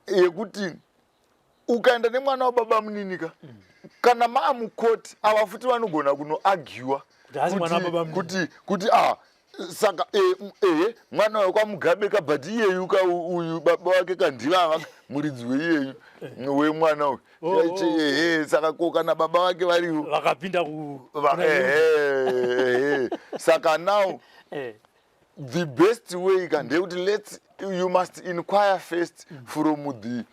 yekuti ukaenda nemwana wababa munini ka, kana maamukoti ava futi vanogona kunoargua Kuti haasi mwana wababa munini. kuti ah, saka ehe, mwana wekwaMugabe ka, but iyeyu ka, uyu baba wake kandivava muridzi weiyeyu wemwana uyu. Oh. Ehe, saka ko kana baba vake variwo vakapinda kuna Ehe, saka now the best way ka ndeyekuti you must inquire first from the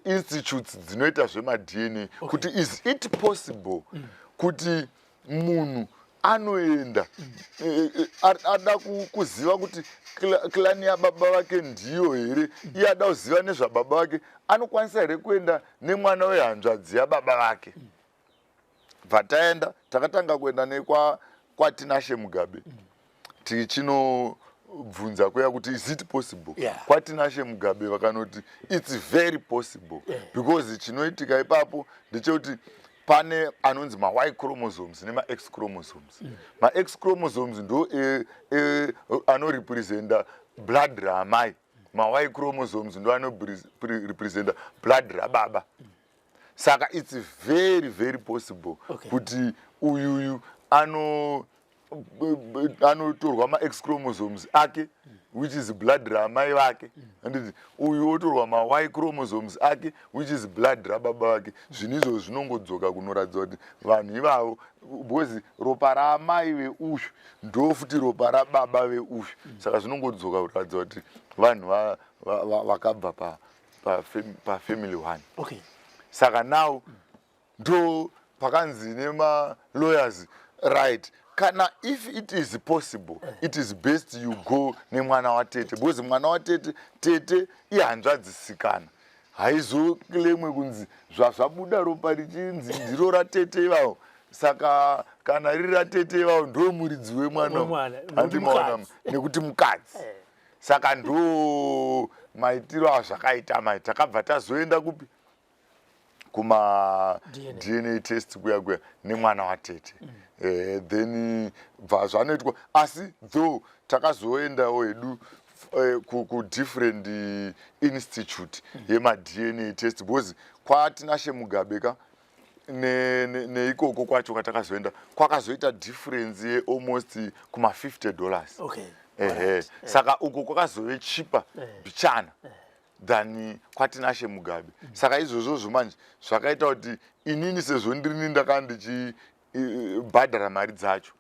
institutes dzinoita zvemaDNA kuti is it possible kuti munhu anoenda ada kuziva kuti clan yababa vake ndiyo here, iye ada kuziva nezvababa vake, anokwanisa here kuenda nemwana wehanzvadzi yababa vake? Bva taenda, takatanga kuenda nekwa kwaTinashe Mugabe, tichinobvunza kuya kuti is it possible. KwaTinashe Mugabe vakanoti it's very possible because chinoitika ipapo ndechekuti pane anonzi ma-Y chromosomes nema-X chromosomes. Ma-X chromosomes ndo anorepresenta blood raamai, ma-Y chromosomes ndo anorepresenta blood rababa. Saka it's very very possible kuti uyuyu anotorwa ma-X chromosomes ake, which is blood raamai vake, anditi? Uyu otorwa ma-Y chromosomes ake, which is blood rababa vake. Zvinhu izvozvo zvinongodzoka kunoratidza kuti vanhu ivavo, because ropa raamai veuyu ndo futi ropa rababa veuyu, saka zvinongodzoka kuratidza kuti vanhu vakabva pafamily one. Saka now ndo pakanzi nemalawyers, right, kana if it is possible, it is best you go nemwana watete, because mwana watete, tete ihanzvadzisikana, haizoclaimwe kunzi zvazvabuda ropa richinzi ndiro ratete ivavo. Saka kana riri ratete ivavo, ndo muridzi wemwana. Wemwana, nekuti Handimaona? Mukadzi. Nekuti mukadzi. Saka ndo maitiro azvakaita mai. Takabva tazoenda kupi? Kuma DNA. DNA test kuya kuya nemwana watete. Then bva zvanoitwa, asi though takazoendawo hedu kudifferent institute yemaDNA test, because kwaTinashe Mugabe ka neikoko kwacho kwatakazoenda kwakazoita difference yealmost kuma-$50. Ehe, saka uko kwakazove cheaper bichana than kwaTinashe Mugabe. Saka izvozvozvo manje zvakaita kuti inini, sezvo ndirini ndaka ndichibhadhara mari dzacho,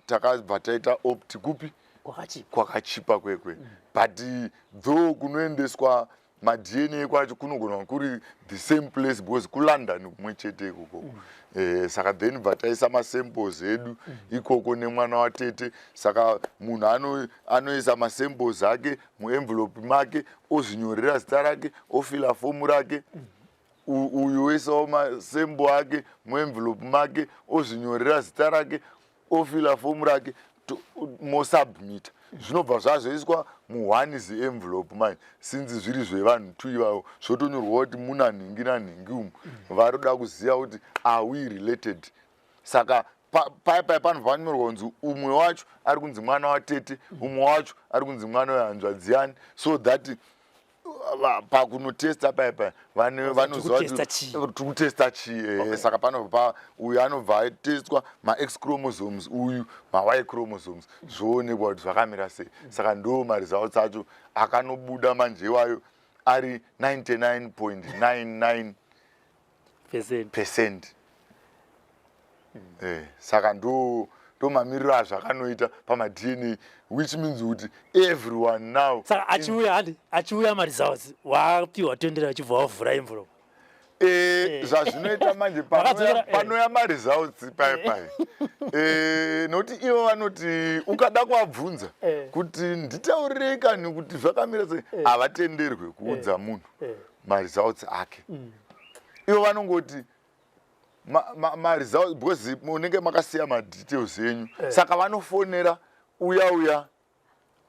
takabva taita opt kupi? Kwakachipa. Kwakachipa kwekwe. But though kunoendeswa maDNA kwacho kunogona kuri the same place, because kuLondon kumwe chete ikoko. Saka then bva taisa masamples edu ikoko nemwana watete. Saka munhu anoisa masamples ake muenvelope make, ozvinyorera zita rake, ofila fomu rake. Uyu oisawo masample ake muenvelope make, ozvinyorera zita rake, ofila fomu rake. Mosubmita, zvinobva zvazoiswa muone zienvelope manje, since zviri zvevanhu two ivavo, zvotonyorwa kuti muna nhingi nanhingi umu varoda kuziva kuti are we related. Saka paya paya panobva panyorwa kunzi umwe wacho ari kunzi mwana watete, umwe wacho ari kunzi mwana wehanzvadzi yani, so that pakunotesta paya paya vanoziva Tikutesta chii? Tikutesta chii. Saka panobva uyu anobva atestwa maX chromosomes, uyu maY chromosomes, zvoonekwa kuti zvakamira sei. Saka ndo maresults acho akanobuda manje iwayo ari 99.99 percent. Percent. Saka ndo mamiriro azvakanoita pamaDNA, which means kuti everyone now Saka achiuya, handi achiuya maresults, wapiwa tendera, achibva wavhura envelope? Zvazvinoita manje, panoya maresults pai pai, nokuti ivo vanoti ukada kuvabvunza kuti nditaurirei kani kuti zvakamira sei, havatenderwe kuudza munhu maresults ake. Ivo vanongoti maresults, because munenge makasiya madetails enyu. Saka vanofonera uya uya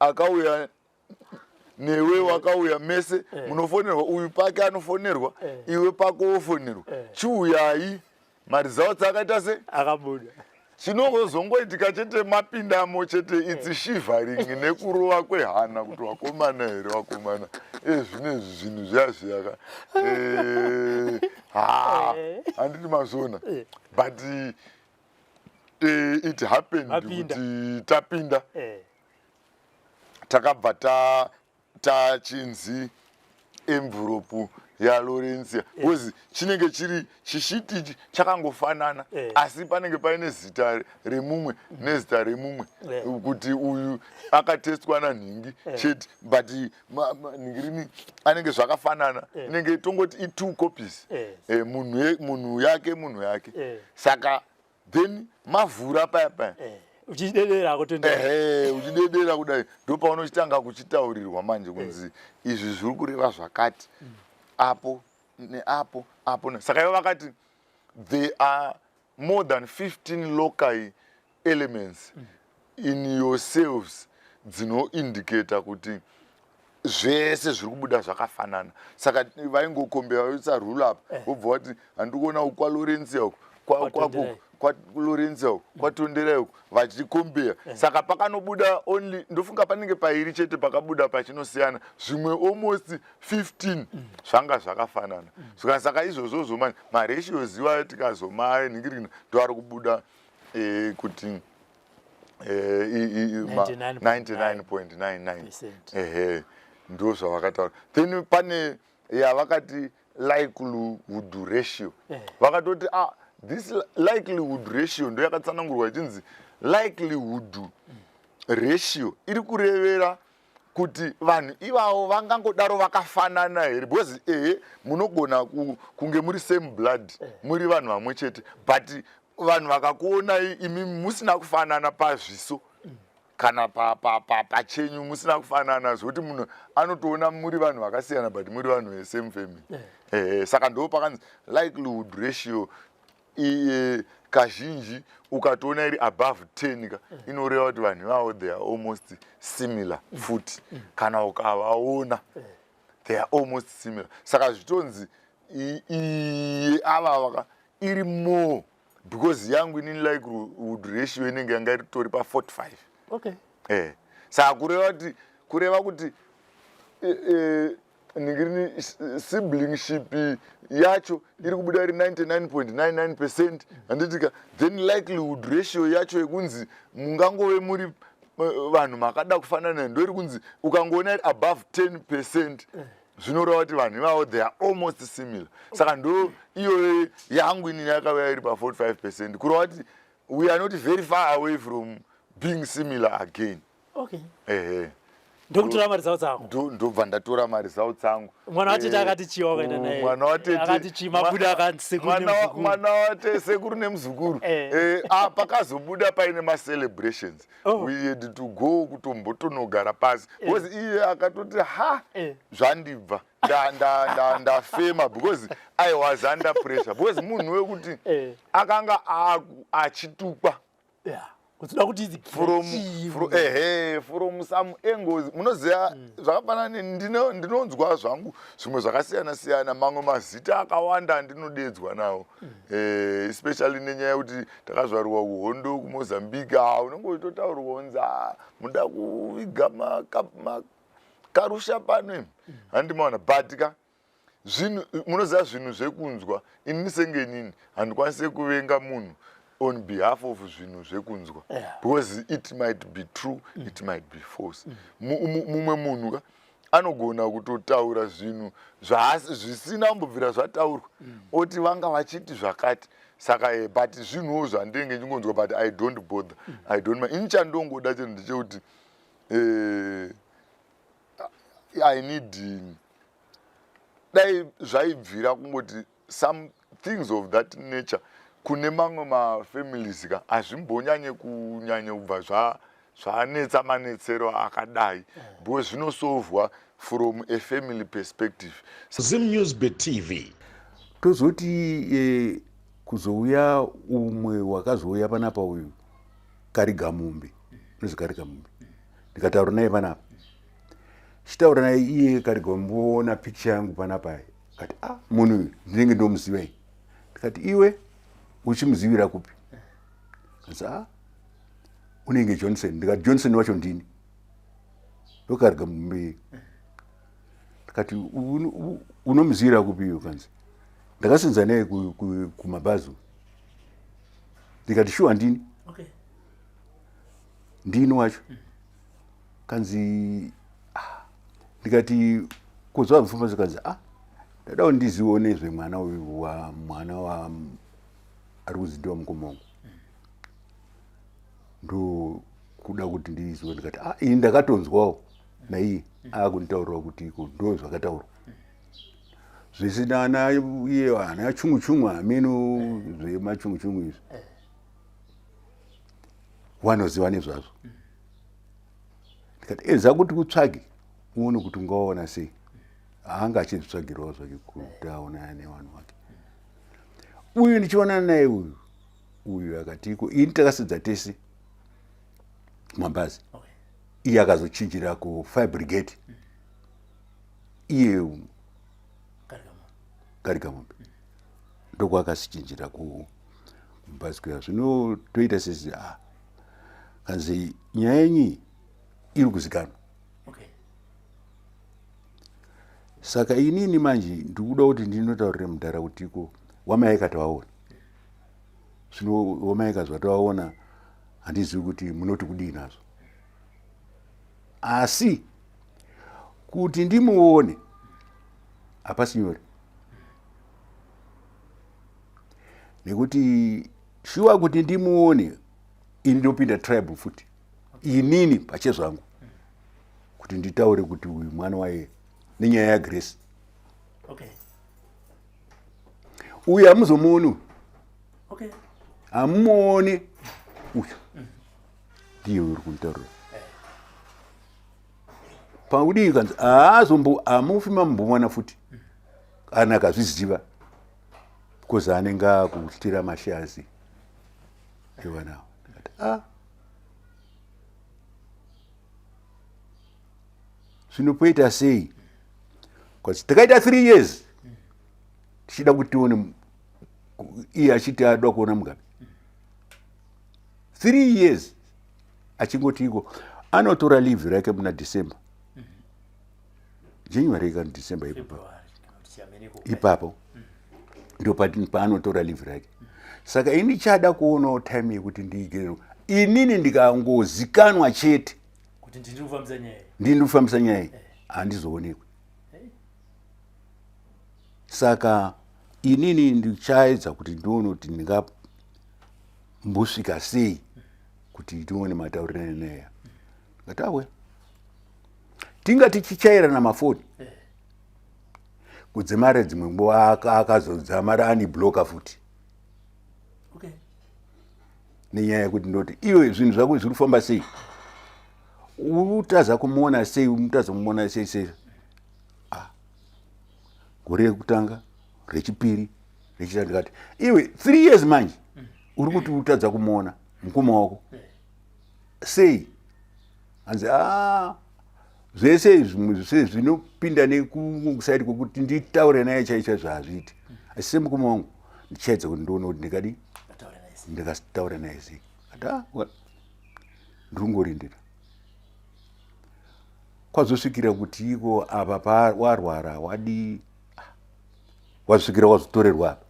akauya newe, wakauya mese, munofonerwa. Uyu pake anofonerwa, iwe pako wofonerwa. Chiuyai, maresults akaita se Akabuda. Chinongozongoitika chete mapindamo chete, it's shivering nekurova kwehana kuti wakomana here, wakomana, ezvinezvi zvinhu zviya zviyaka, ha, handiti mazviona? But it happened Mapinda. kuti tapinda, takabva tachinzi envelope yaLorencia, because chinenge chiri chisheet ichi chakangofanana, asi panenge paine zita remumwe nezita remumwe, kuti uyu akatestwa nanhingi chete, but nhingirini anenge zvakafanana. Inenge tongoti i2 copies. Munhu yake, munhu yake. Saka then mavhura paya paya, Uchidedera kutendera. Ehe, uchidedera kudai, ndo paunochitanga kuchitaurirwa manje kunzi izvi zviri kureva zvakati apo neapo apo saka ivo vakati there are more than 15 loci elements in yourselves dzinoindicata kuti zvese zviri kubuda zvakafanana. Saka vaingokombera vaisa rule up, wobva wati handiri kuona uku kwaLorencia, uku kwako, Kwatonderai. kwaLorencia, uku kwatonderai, uku vachikombera. Saka pakanobuda only, ndofunga panenge pairi chete pakabuda pachinosiyana, zvimwe almost 15 zvanga zvakafanana. Saka izvozvozvo manje maratios iwayo tikazomanhingirina, ndo ari kubuda kuti 99.9 99.99 percent. Ehe, ndo zvavakataura. Then pane yavakati likelihood ratio. Vakatoti ah, this likelihood ratio ndo yakatsanangurwa ichinzi likelihood ratio iri kurevera kuti vanhu ivavo vangangodaro vakafanana here, because ehe, munogona kunge muri same blood, muri vanhu vamwe chete, but vanhu vakakuonai imi musina kufanana pazviso kana pachenyu, musina kufanana zvokuti munhu anotoona muri vanhu vakasiyana, but muri vanhu vesame family. Saka ndo pakanzi likelihood ratio kazhinji ukatoona iri above 10 ka, inoreva kuti vanhu ivavo they are almost similar futi. Kana ukavaona, they are almost similar. Saka zvitonzi iye ava vaka iri more, because yangu inini likelihood ratio inenge yanga iritori pa45. Saka kureva kuti ningirini siblingship yacho iri kubuda iri 99.99%, handitika? Then likelihood ratio yacho yekunzi mungangove muri vanhu makada kufanana ndo iri kunzi ukangoona iri above 10%, zvinoreva kuti vanhu ivavo they are almost similar. Saka ndo iyoyo yangu inini yakauya iri pa45%, kureva kuti we are not very far away from being similar again. Ehe. Ndokutora maresults ako. Ndobva ndatora maresults angu. Mwana watete akati chii wakaenda naye? Mwana watete Akati chii mabuda akanzi sekuru nemuzukuru? Mwana wate sekuru nemuzukuru. Ah, pakazobuda paine macelebrations. We had to go kutombotonogara pasi, because iye akatoti ha, zvandibva ndafema, because I was under pressure, because munhu wekuti akanga achitukwa. Kutoda kuti idzi from ehe from some angles munoziva mm. zvakafanana ndinonzwa zvangu zvimwe zvakasiyana siyana mamwe mazita akawanda andinodedzwa nawo mm. eh, especially nenyaya yekuti takazvarwa kuhondo kumozambique ah, unenge uchitotaurwa unzi ah, muda kuviga makarusha pano imi mm. handimaona but ka zvinhu munoziva zvinhu zvekunzwa inini senge inini handikwanise kuvenga munhu on behalf of zvinhu zvekunzwa yeah. because it might be true mm. it might be false mumwe mm. munhu ka anogona kutotaura zvinhu zvisina kumbobvira zvataurwa mm. oti vanga vachiti zvakati saka eh, but zvinhuwo zvandinenge ndingonzwa but i don't bother mm. i don't mind ini chandongoda chinhu ndechekuti eh, i need dai zvaibvira kungoti some things of that nature kune mamwe mafamilies ka hazvimbonyanye kunyanye kubva zvanetsa manetsero akadai because zvinosovhwa from a family perspective. Zim News Bit TV. Tozoti eh, kuzouya umwe wakazouya panapa uyu Karigamombe unozi Karigamombe ndikataura naye panapa chitaura naye iye Karigamombe picture yangu panapa akati ah munhu uyu ndinenge ndomuziva iyi ndikati iwe uchimuzivira kupi kanzi ah unenge Johnson ndikati Johnson wacho ndini ndoKarigamombe ndikati unomuzivira kupi iwe kanzi ndakasenza naye kumabhazi ndikati shuwa ndini okay. ndini wacho mm. kanzi ah. ndikati kuzwa mfumba zikanzi ah ndada kuti ndiziwo nezvemwana uyu wa mwana wa ari kunzi ndiwa mukoma wangu mm. ndokuda kuti ndiziwe ndikati ah ini ndakatonzwawo naiye mm. akunditaurira kuti iko ndo zvakataurwa mm. zvisina ana iye ana chungu chungu hameno zvemachungu chungu izvi eh. wanoziva nezvazvo ndikati edza kuti utsvage uone kuti ungaona sei haanga achizvitsvagirawo zvake kuti aonana nevanhu vake uyu ndichionana naye uyu uyu akatiko ini takasedza tese mabhazi iye akazochinjira kufire brigade iye Karigamombe ndokwakasichinjira kumbazi kuya zvino toita sezi ah kanzi nyaya yenyu iri kuzikanwa okay. Saka inini manje ndikuda kuti ndinotaurire mudhara kuti iko wamaika tawaona zvino wamaika zvatawaona handizivi kuti munoti kudii nazvo asi kuti ndimuone hapasi nyore nekuti shuwa kuti ndimuone ini ndopinda tribe futi inini pachezvangu kuti nditaure kuti uyu mwana waye nenyaya yagrace okay. Uyu hamuzomuoni uyu okay. Hamumuoni uyu ndiye uri kunitaurira pakudii kanzi haazombo hamufi mamubomwana futi kana akazviziva because anenge akutyira mashazi evanawo ndikati a ah. Zvino poita sei bcause takaita three years tichida kuti tione iye achiti ada kuona Mugabe three years achingoti iko anotora leave rake muna December January kana December ipapo ipapo ndo paanotora leave rake saka ini chada kuonawo time yekuti ndiige inini ndikangozikanwa chete kuti ndini kufambisa nyaya ndini kufambisa nyaya eh. handizoonekwi saka inini ndichaedza kuti ndione kuti ndingambosvika sei kuti tione mataurirane neya ndikati awe tinga tichichairana mafoni eh. kudzimara dzimwe nguva akazodzamara anibloka futi okay. Nenyaya yekuti ndoti iwe zvinhu zvako zviri kufamba sei utaza kumuona sei utaza kumuona sei sei ah. Gore rekutanga rechipiri rechitatu ndikati iwe three years manje uri kuti utadza kumuona mukoma wako eh. Sei? Hanzi a zvese izvi zvese zvinopinda nekusaidi kwekuti nditaure naye chaicho zvazviiti. Asi semukoma wangu ndichaedza kuti ndione kuti ndikadii ndikataura naye sei. Ati ah, ndiri kungorindira. Kwazosvikira kuti iko apa pa warwara wadii wazosvikira wazotorerwa apa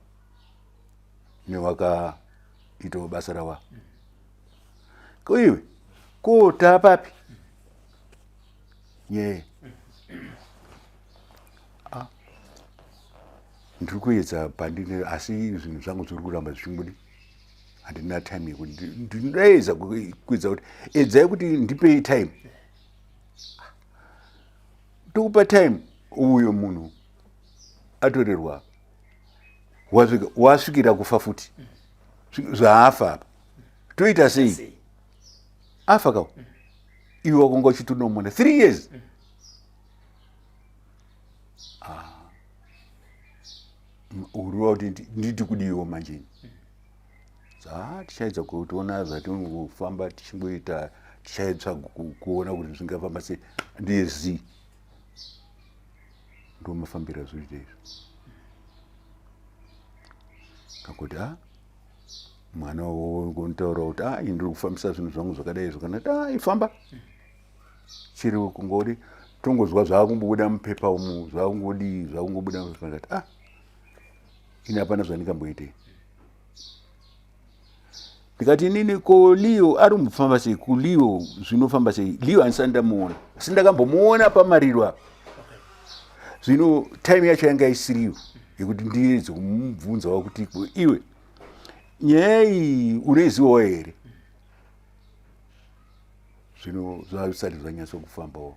newakaitawo basa rawa. Ko iwe ko taapapi nyaya ah. Ndiri kuedza pandine asi zvinhu zvangu zviri kuramba zvichingodi handina time yekuti ndinoedza kuedza kuti edzai kuti ndipei time tokupa time uyo munhu atorerwa wasvikira kufa futi zvaafa apa toita sei afa kawo iwe wakonga uchitonomona three years ah. Uriwa kuti nditi kudiwo manje ah, tichaedza kutiona zvatinofamba tichingoita tichaedza kuona kuti zvingafamba sei ndiye zii ndomafambira zvoita izvo kakuti a ah, mwana wokuntaura kuti a ah, ndiri kufambisa zvinhu zvangu zvakadai izvo kana kuti a ah, ifamba chiri kungori tongozwa zvakungobuda mupepa umu zvakungodii zvakungobuda mupepa ndati ah ini hapana zvandingamboitei ndikati inini ko leo ari kumbofamba sei kuleo zvinofamba sei leo handisati ndamuona asi ndakambomuona pamariro apa zvino time yacho yanga isiriyo yekuti ndiedze kumubvunzawo kuti iwe nyaya iyi unoizivawo here zvino zvazvisati zvanyatso kufambawo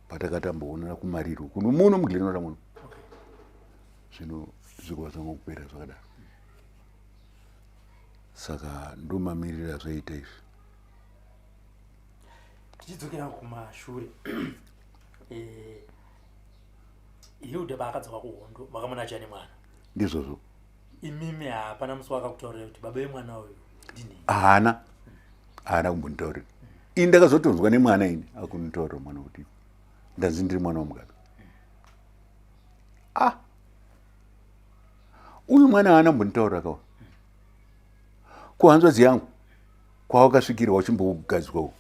patakatamboonana kumariro kuno muno muglenora muno zvino zvikova zvangokupera zvakadaro saka ndomamirira zvaita izvi tichidzokera kumashure eh, hilda paakadzoka kuhondo makamona achiya nemwana ndizvozvo imimi hapana musi wakakutaurira kuti baba vemwana uyu ndini haana haana kumbonditaurira ini ndakazotonzwa nemwana ini akunditaurira mwana kuti ndanzi ndiri mwana wamugabe ah uyu mwana haana kumbonditaurira kawa kuhanzvadzi yangu kwawakasvikira wachimbogadzwa uku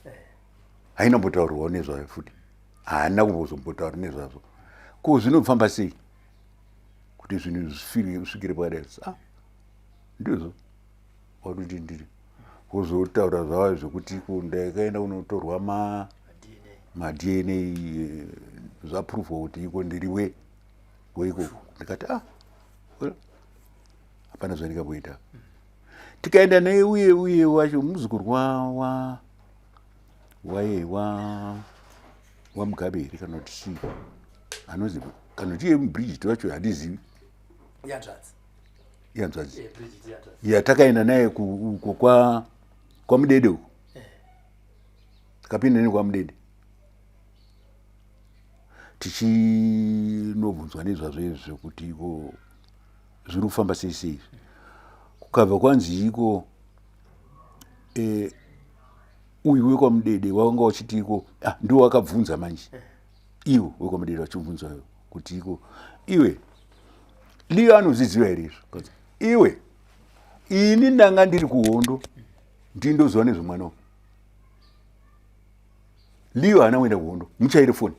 haina kumbotaurirwawo nezvayo futi haana kumbozombotaura nezvazvo ko zvinofamba sei kuti zvinhu zvisvikire pakadai ah ndizvo wakuti ndiri wozotaura zvava zvekuti ko ndakaenda kunotorwa ma madna eh, zvapruvwa kuti iko ndiri we weikoko ndikati ah well hapana zvandingamboita tikaenda naye uye uye wacho muzukuru wa wa waye wa wamugabe here kana kuti chii anonzi kana kuti iye bridget wacho handizivi ihanzvadzi eh, ya takaenda naye uko kwa kwamudede uko eh. takapinda ne kwamudede tichinobvunzwa nezvazvo izvi zvekuti iko zviri kufamba sei sei izvi kukabva kwanzi iko eh, uyu wekwamudede wanga uchiti iko ah, ndiwo wakabvunza manje iwo wekwamudede wachibvunza uyo kuti iko iwe liyo anozviziva here izvo iwe ini ndanga ndiri kuhondo ndindoziva nezvemwana uyu liyo haana kuenda kuhondo muchaire foni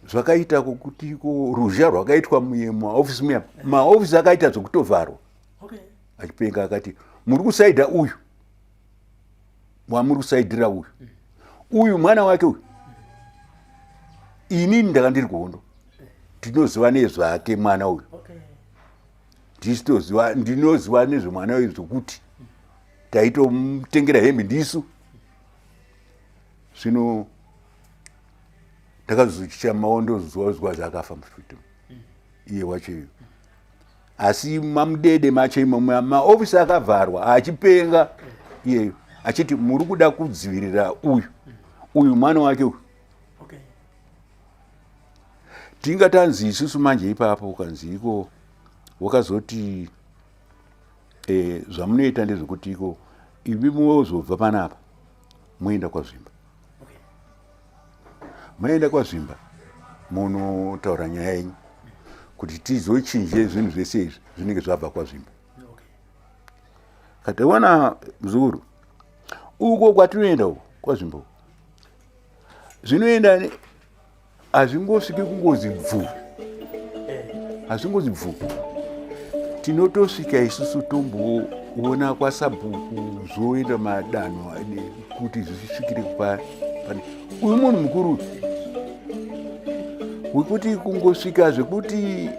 zvakaita kokuti ko ruzha rwakaitwa mumaofisi muya maofisi akaita zvekutovharwa achipenga akati muri kusaidha uyu wamuri kusaidhira uyu uyu mwana wake uyu inini ndanga ndiri kuhondo ndinoziva nezvake mwana uyu ndisitoziva ndinoziva nezvemwana uyu zvekuti taitomutengera hembe ndisu zvino ndakazochamawo ndozwa zwa zvakafa mufuti iye wacho iyo asi mamudede macho imomo maofisi akavharwa achipenga iyeyo achiti muri kuda kudzivirira uyu uyu mwana wake uyu tinga tanzi isusu manje ipapo ukanzi iko wakazoti eh, zvamunoita ndezvekuti iko imi mozobva panapa. Moenda kwaZvimba. Maenda kwaZvimba munotaura nyaya yenyu kuti tizochinje zvinhu zvese izvi zvinenge zvabva kwaZvimba. Katawana muzukuru uko kwatinoenda uko kwaZvimba uko zvinoenda hazvingosviki kungozi bvu hazvingozi bvu tinotosvika isusu tomboona kwasabhuku zvoenda madanho kuti zvisvikire kupa pane uyu munhu mukuru wekuti kungosvika zvekuti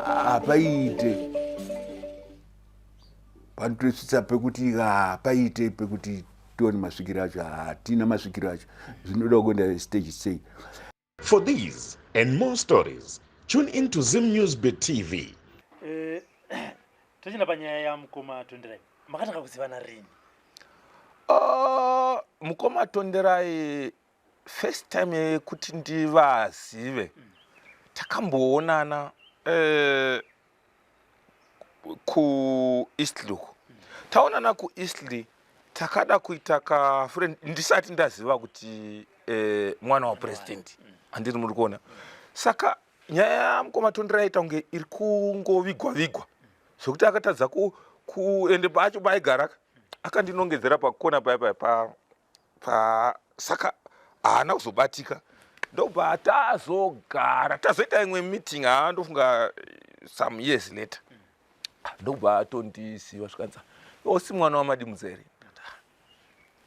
hapaite panotosvitsa pekuti hapaite pekuti tione masvikiro acho hatina masvikiro acho zvinoda kuenda stage sei. For these and more stories, tune in to Zim News Bit TV. Eh, tochienda panyaya yamukoma Tonderai, makatanga kuzivana rini? Mukoma Tonderai first time yekuti ndivazive takamboonana kuEastley uko. Taonana kuEastley takada kuita kafriend ndisati ndaziva kuti mwana wapresident handiri muri kuona. Saka nyaya yamukoma Tonderai yaita kunge iri kungovigwa vigwa zvekuti akatadza ku ende pacho paaigara akandinongedzera pakona paya paya pa, pa saka haana kuzobatika ndobva tazogara tazoita imwe meeting haa ndofunga some years later ndobva atondiziva zvikanzi osi mwana wamadimudza here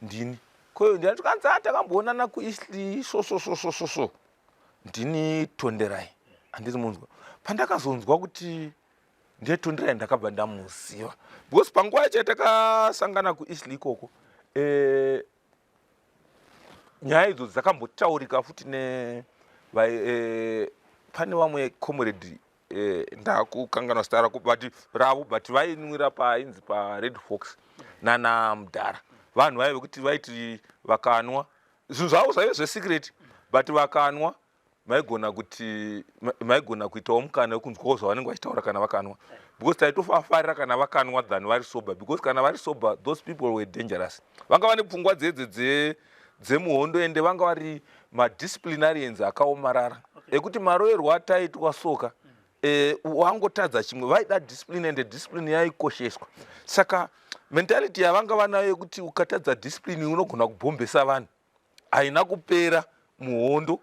ndini koyo ndini zvikanzi a takamboonana kueastly so so so so so so ndini tonderai handiri munzwa pandakazonzwa kuti ndiye tonderai ndakabva ndamuziva because panguva yacho yatakasangana kueastly ikoko nyaya idzo dzakambotaurika futi ne pane vamwe comrade ndakukanganwa zita rako but ravo but vainwira painzi paRed Fox nana mudhara vanhu vaive vekuti vaiti vakanwa zvinhu zvavo zvaive zvesecret but vakanwa maigona kuti maigona kuitawo mukana wekunzwawo zvavanenge vachitaura kana vakanwa because taitofafarira kana vakanwa than vari sober because kana vari sober those people were dangerous vanga vane pfungwa dzedze dzemuhondo ende vanga vari madisciplinarians akaomarara ekuti maroerwo ataitwa soka wangotadza chimwe vaida discipline ende discipline yaikosheswa saka mentality yavanga vanayo yekuti ukatadza discipline unogona kubhombesa vanhu haina kupera muhondo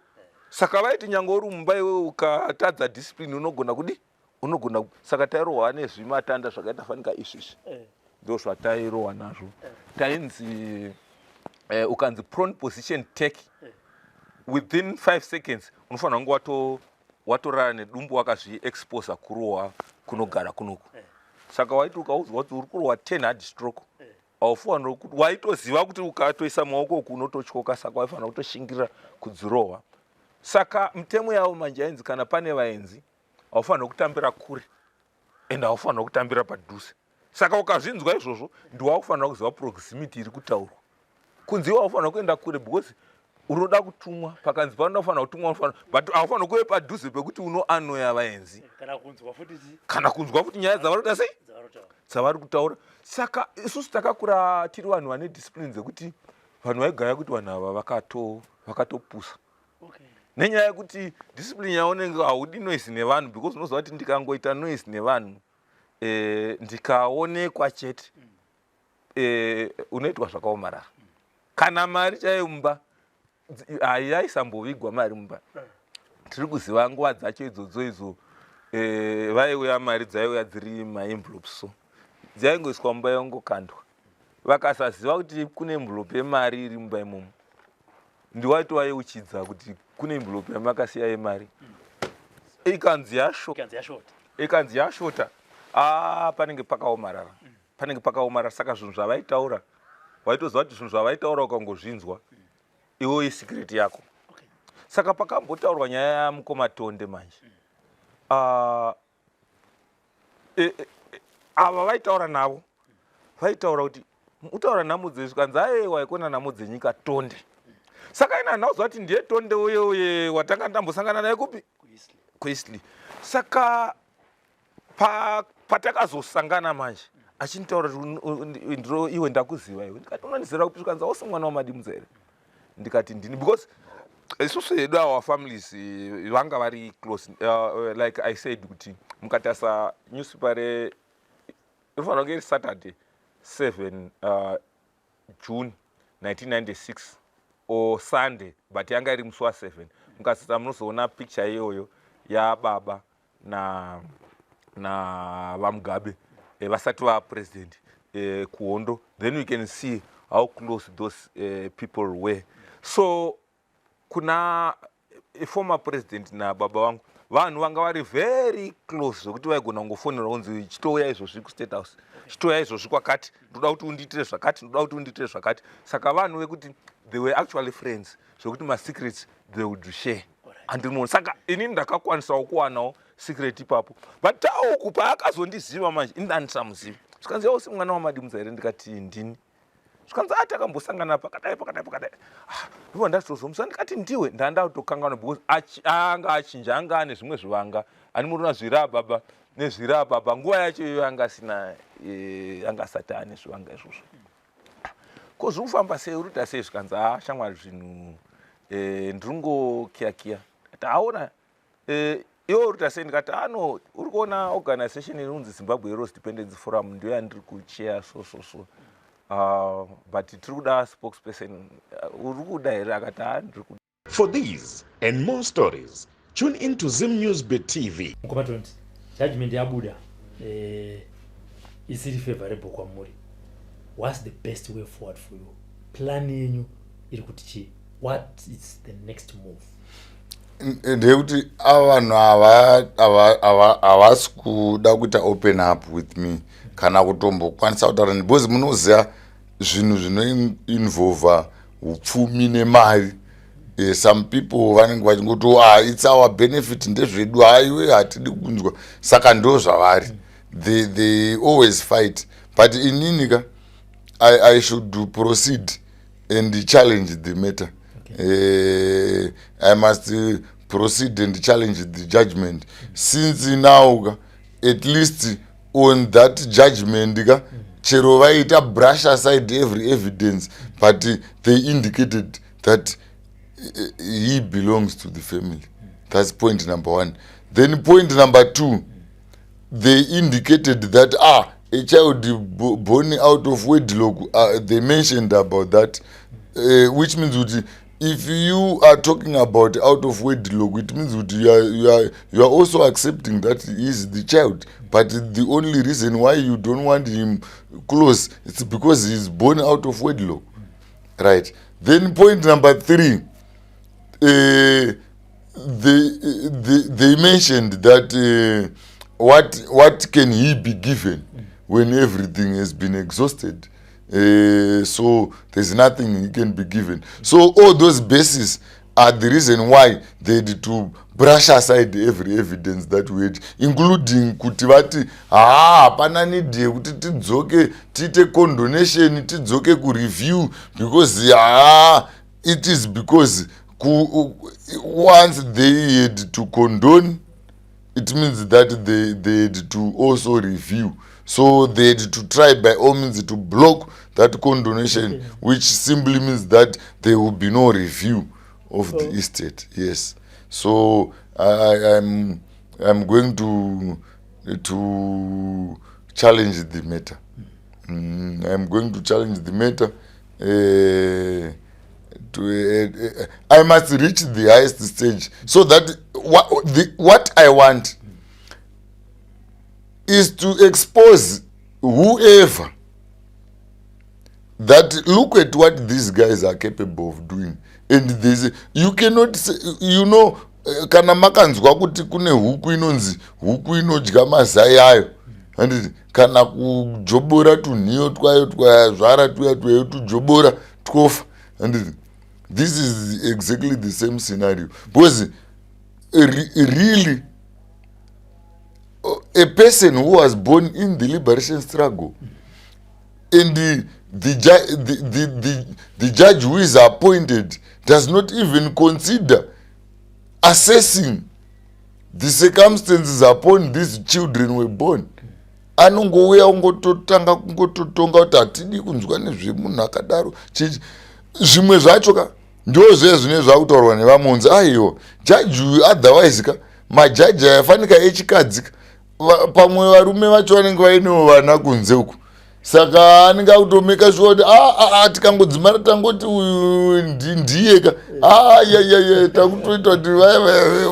saka vaiti nyange uri mumba iwewe ukatadza discipline unogona kudi unogona saka tairohwa nezvimatanda zvakaita fanika izvizvi ndo zvatairohwa nazvo tainzi ukanzi prone position take within 5 seconds unofanira kunge watorara nedumbu wakazviexposa kurohwa kunogara kunoku saka waiti ukaudzwa kuti uri kurohwa 10 hard stroke haufanira kuti waitoziva kuti ukatoisa maoko uku unototyoka saka waifanira kutoshingirira kudzirohwa saka mitemo yavo manje yainzi kana pane vaenzi haufanira kutambira kure and haufanira kutambira padhuze saka ukazvinzwa izvozvo ndiwakufanira kuziva proximity iri kutaurwa kunzi iwe haufanira kuenda kure because unoda kutumwa pakanzi panoda kufanira kutumwa unofanira but haufanira kuve padhuze pekuti unoanoya vaenzi kana kunzwa futi nyaya dzavari kuita sei dzavari kutaura saka isusu takakura tiri vanhu vane discipline dzekuti vanhu vaigaya kuti vanhu ava vakatopusa nenyaya yekuti discipline yaunenge haudi noise nevanhu because unoziva kuti ndikangoita noise nevanhu ndikaonekwa chete unoitwa zvakaomarara kana mari chaiyo mumba hayaisambovigwa mari mumba tiri kuziva nguva dzacho idzodzo idzo vaiuya mari dzaiuya dziri maenvelopes so dzaingoiswa mumba yongokandwa vakasaziva kuti kune envelope yemari iri mumba imomo ndiwaitovayeuchidza kuti kune envelope yamakasiya yemari ikanzi yashota panenge pakaomarara panenge pakaomarara saka zvinhu zvavaitaura waitoziva kuti zvinhu zvavaitaura ukangozvinzwa iwe isecret yako saka pakambotaurwa nyaya yamukoma Tonde manje ava vaitaura navo vaitaura kuti utaura nhamo dzezvikanzi aiwa ikona nhamo dzenyika Tonde saka ina handina kuziva kuti ndiye Tonde uye uye watanga ndambosangana naye kupi kuEastley saka patakazosangana manje Achinditaura kuti ndiro iwe ndakuziva iwe. Ndikati unondizera kupi zvikanzi hausi mwana waMadimudza here? Ndikati ndini because isusu hedu our families eh, vanga vari close uh, like I said kuti mukatarisa newspaper re rinofanira kunge iri Saturday 7 uh, June 1996 or Sunday but yanga iri musi wa 7 mukasisa munozoona picture iyoyo yababa na na vamugabe eh, vasati va president eh, kuhondo then you can see how close those eh, people were so kuna eh, former president nababa vangu vanhu vanga vari very close zvekuti vaigona kungofonerwa kunzi chitouya izvozvi kustate house chitouya izvozvi kwakati ndoda kuti undiitire zvakati ndoda kuti undiitire zvakati saka vanhu vekuti they were actually friends zvekuti masecrets they would share andinoona saka inini ndakakwanisawo kuwanawo secret ipapo but tauku paakazondiziva manje ini ndandisamuzivi zvikanzi yausi mwana wamadimudza here ndikati ndini zvikanzi ati akambosangana pakadai pakadai pakadai ah, ndibva ndatozomusa ndikati ndiwe ndandakutokanganwa because anga achinja anga ane zvimwe zvivanga ani murona zviri ababa nezviri ababa nguva yacho iyoyo anga asina eh, anga asati ane zvivanga izvozvo ko zviri kufamba sei uri kuita sei zvikanzi a shamwari zvinhu eh, ndiri kungokiyakiya taona eh, iwe uri kuita sei ndikati ano ah, uri kuona organization inonzi Zimbabwe Heroes Dependence Forum ndiyo yandiri kucheya so so so uh, but tiri kuda spokesperson uh, uri kuda here akati a ah, ndiri kuda For these and more stories, tune in to Zim News Bit TV. Mukoma Tonti, judgment yabuda eh, isiri favorable kwamuri. What's the best way forward for you? Plan yenyu iri kuti chii? What is the next move? Ndeyekuti ava vanhu havasi kuda kuita open up with me kana kutombokwanisa kutaura because munoziva zvinhu zvinoinvolva upfumi nemari eh, some people vanenge vachingoti oh, ah, its our benefit ndezvedu haiwe hatidi kunzwa saka ndo zvavari they, they always fight but inini ka I, i should proceed and challenge the matter okay. uh, i must eh, proceed and challenge the judgment mm. since now ka at least on that judgment ka mm. chero vaita brush aside every evidence but they indicated that eh, he belongs to the family that's point number one then point number two they indicated that ah a child born out of wedlock uh, they mentioned about that uh, which means kuti if you are talking about out of wedlock it means kuti you are, you are, you are also accepting that he is the child but the only reason why you don't want him close it's because he is born out of wedlock right then point number three uh, they, they, they mentioned that uh, what, what can he be given when everything has been exhausted uh, so there's nothing he can be given so all those bases are the reason why they had to brush aside every evidence that we had including kuti vati haa hapana need yekuti tidzoke tiite condonation tidzoke kureview because haa it is because ku, once they had to condone it means that they, they had to also review so they had to try by all means to block that condonation okay. which simply means that there will be no review of oh. the estate yes so I, I, I'm, I'm going to, to challenge the matter mm, I'm going to challenge the matter uh, to, uh, I must reach the highest stage so that what, the, what I want is to expose whoever that look at what these guys are capable of doing and this you cannot say, you know eh, kana makanzwa kuti kune huku inonzi huku inodya mazai ayo handiti kana kujobora tunhiyo twayo twazvara tuya tuyayo tujobora twofa handiti this is exactly the same scenario because really a person who was born in the liberation struggle and the, the, the, the, the, the judge who is appointed does not even consider assessing the circumstances upon these children were born. Anongouya ongototanga kungototonga kuti hatidi kunzwa nezvemunhu akadaro. Chichi zvimwe zvacho ka ndo zviye zvine zvakutaurwa nevamwe unzi aiwa jaji uyu otherwise ka majaji aya fanika echikadzi ka pamwe varume vacho vanenge vainewo vana kunze uku saka anenge akutomeka shuwa kuti ah, ah, ah, tikangodzimara tangoti uyu ndiye ka ayayaya takutoita kuti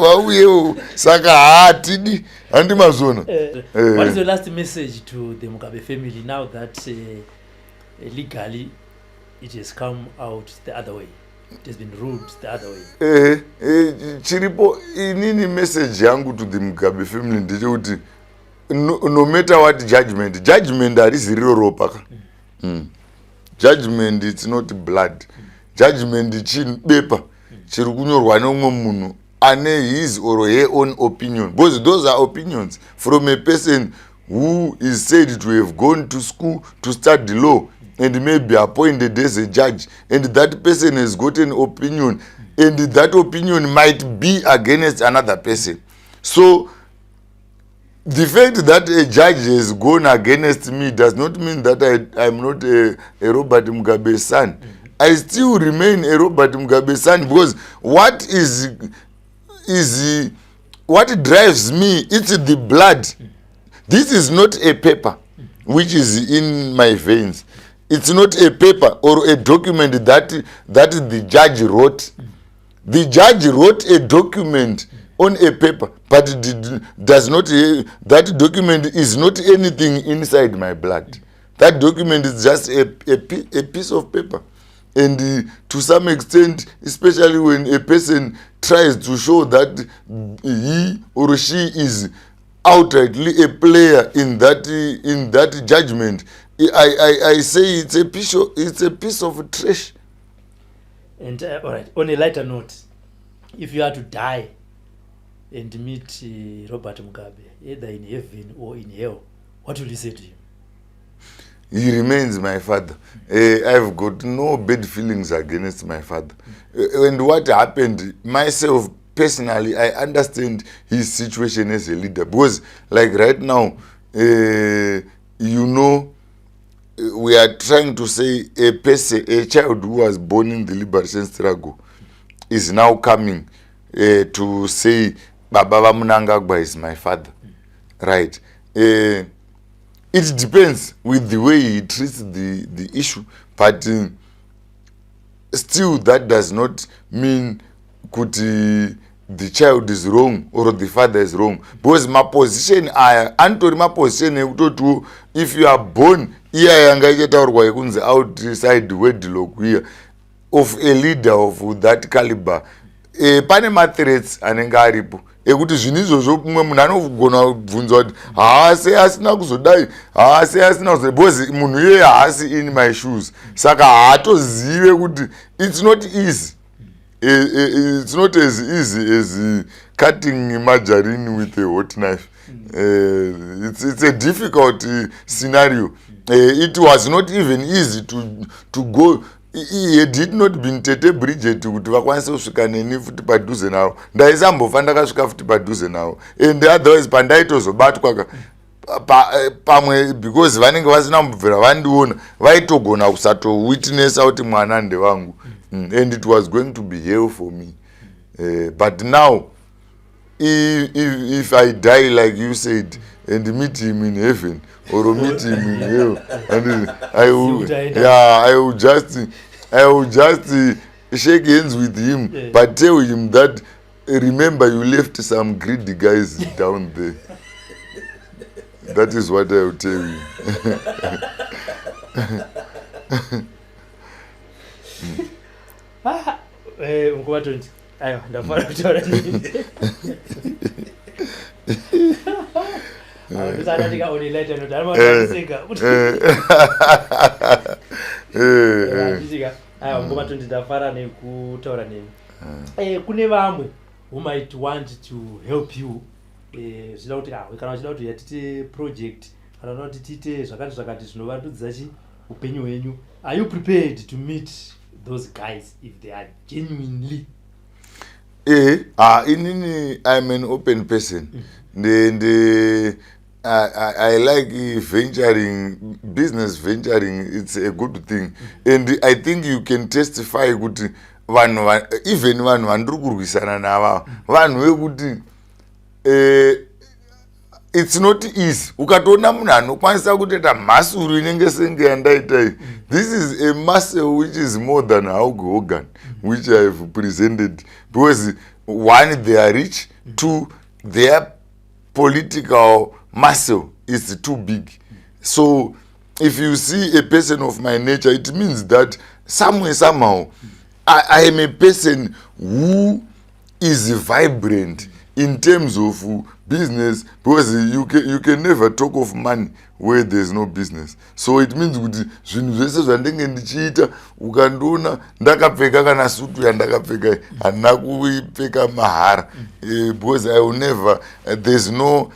vauyewo saka haatidi handi mazvona eh, eh. What is your last message to the Mugabe family now that uh, legally it has come out the other way? It has been ruled the other way. Eh, eh, chiripo inini message yangu to the Mugabe family ndechekuti no, no matter what judgment, judgment harizi riro ropa ka. Mm. Judgment it's not blood. Judgment chinhu bepa chiri kunyorwa neumwe munhu ane his or her own opinion because those are opinions from a person who is said to have gone to school to study law and may be appointed as a judge and that person has got an opinion and that opinion might be against another person. So the fact that a judge has gone against me does not mean that I'm not a Robert Mugabe son. I still remain a Robert Mugabe son because what is, is what drives me, it's the blood. This is not a paper which is in my veins. It's not a paper or a document that the judge wrote. The judge wrote a document on a paper, but did, does not, that document is not anything inside my blood. That document is just a piece of paper. And to some extent, especially when a person tries to show that he or she is outrightly a player in that judgment, I say it's a piece of trash. And all right, on a lighter note, if you are to die and meet Robert Mugabe, either in heaven or in hell, what will you say to him? He remains my father. I've got no bad feelings against my father. And what happened, myself personally, I understand his situation as a leader. Because like right now, we are trying to say a person, a child who was born in the liberation struggle is now coming to say, Baba VaMnangagwa is my father. Right. It depends with the way he treats the issue, but still that does not mean kuti the child is wrong or the father is wrong, because maposition aya anotori maposition ekutotiwo if you are born iya yanga ichataurwa yekunzi outside wedlock iya of a leader of that caliber, pane mathreats anenge aripo ekuti zvinhu izvozvo mumwe munhu anogona kubvunza kuti haasi asina kuzodai, haasi asina kuzodai, because munhu iyeye haasi in my shoes, saka haatozive kuti it's not easy. It's not as easy as cutting margarine with a hot knife. It's a difficult scenario. It was not even easy to go. Had it not been Tete Bridget kuti vakwanise kusvika neni futi padhuze navo, ndaisambofa ndakasvika futi padhuze navo. And otherwise pandaitozobatwa ka pamwe because vanenge vasina kumbobvira vandiona, vaitogona kusatowitnessa kuti mwana ndevangu, and it was going to be hell for me. But now if I die, like you said, and meet him in heaven or meet him in hell, and I will, yeah, I will just shake hands with him, but tell him that, remember, you left some greedy guys down there. That is what I will tell you. Ah, mukoma 20, aiwa, ndafara kutaura nemi. Ndisanatika on a lighter note, anomaaseka. Handitika. Aiwa, mukoma 20, ndafara nekutaura nemi. Kune vamwe who might want to help you, zvichida kuti kana vachida kuti yatite project kana unoda kuti tiite zvakati zvakati zvinovandudza chi upenyu hwenyu, are you prepared to meet those guys if they are genuinely? Eh, ah, inini I'm an open person. Ndi I like venturing, business venturing, it's a good thing. And I think you can testify kuti vanhu, even vanhu vandiri kurwisana nava, vanhu vekuti it's not easy. Ukatoona munhu anokwanisa kutoita mhasuru inenge senge yandaita iyi, this is a muscle which is more than Hulk Hogan, which I have presented, because one, they are rich, two, their political muscle is too big. So if you see a person of my nature, it means that somewhere, somehow, I am a person who is vibrant in terms of business, because you can never talk of money where there's no business. So it means kuti zvinhu zvese zvandenge ndichiita, ukandiona ndakapfeka kana sutu yandakapfeka, handina kuipfeka mahara, because I will never, there's no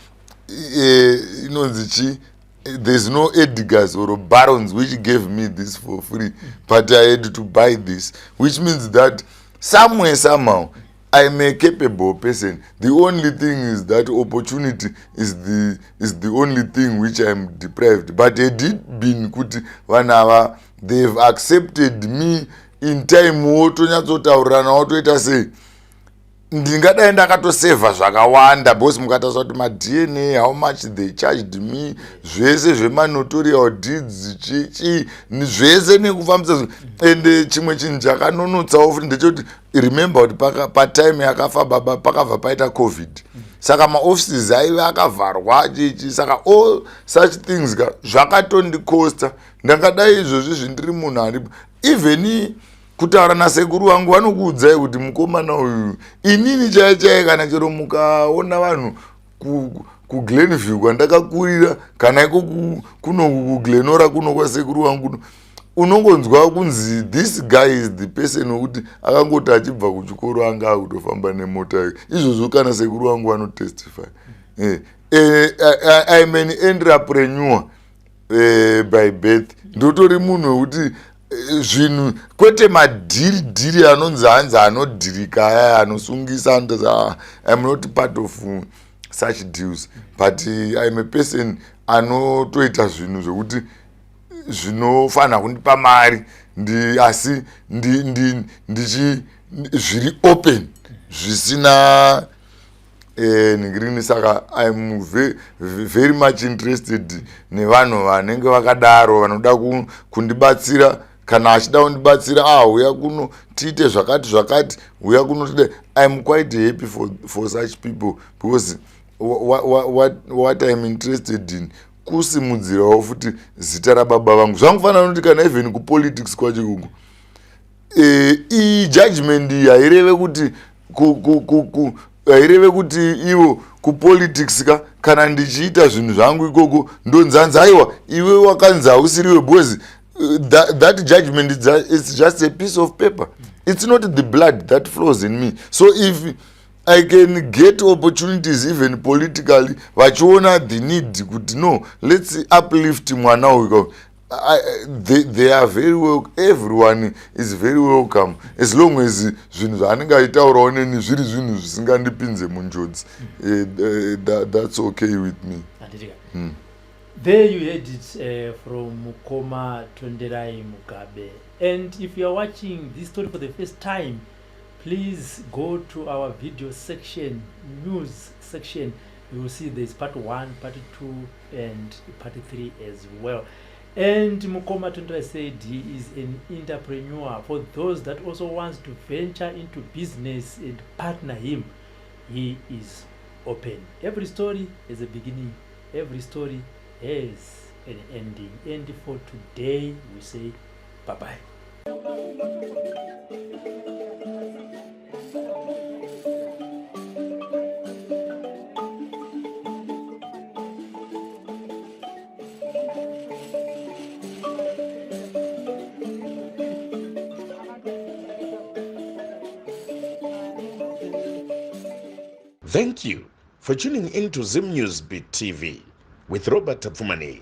inonzi chi, there's no Edgars or Barons which gave me this for free, but I had to buy this, which means that somewhere, somehow, I'm a capable person. The only thing is that opportunity is the only thing which I'm deprived. But had it been kuti vanhu ava, they've accepted me in time, wotonyatsotaurirana, wotoita sei, ndingadai ndakatosevha zvakawanda, because mukatarisa kuti maDNA, how much they charged me, zvese zvemanotarial deeds, chichi, zvese nekufambisa. And chimwe chinhu chakanonotsawo futi ndechekuti, remember kuti patime yakafa baba pakabva paita COVID, saka maoffices aive akavharwa, chichi, saka all such things ka zvakatondikosta. Ndangadai izvozvi zvindiri munhu aripo, even kutaura nasekuru vangu vanokuudzai kuti mukomana uyu, inini chaiye chaiye, kana chero mukaona vanhu kuGlenview kwandakakurira, kana iko kunoku kuGlenora kuno kwasekuru vangu, unongonzwa kunzi this guy is the person wekuti akangoti achibva kuchikoro anga akutofamba nemota. Izvozvo kana sekuru vangu vanotestify. I'm an entrepreneur by birth. Ndotori munhu wekuti zvinhu, kwete madhiri dhiri anonzi hanzi anodhirika aya anosungisa. I'm not part of such deals, but I'm a person anotoita zvinhu zvekuti zvinofanira kundipa mari, asi ndichi zviri open, zvisina nhingirini. Saka I'm very much interested nevanhu vanenge vakadaro, vanoda kundibatsira. Kana achida kundibatsira, ah, uya kuno tiite zvakati zvakati, uya kuno tide. I'm quite happy for such people, because what I'm interested in kusimudzirawo futi zita rababa vangu. Zvangufanira kuti kana even kupolitics kwacho ikoko, iyi judgment iyi haireve kuti haireve kuti ivo kupolitics ka, kana ndichiita zvinhu zvangu ikoko, ndonzanzi aiwa, iwe wakanzi hausiriwe, because that judgment is just a piece of paper. It's not the blood that flows in me. So if I can get opportunities even politically, vachiona the need kuti no, let's uplift mwana uyu, they are very well, everyone is very welcome, as long as zvinhu zvaanenge achitaurawo neni zviri zvinhu zvisingandipinze munjodzi. That's okay with me. There you heard it from Mukoma Tonderai Mugabe. And if you are watching this story for the first time, please go to our video section, news section. You will see there's part 1, part 2 and part 3 as well. And Mukoma Tonderai said he is an entrepreneur. For those that also wants to venture into business and partner him, he is open. Every story has a beginning, every story has an ending. And for today we say bye bye. Thank you for tuning in to Zim News Beat TV with Robert Tapfumaneyi.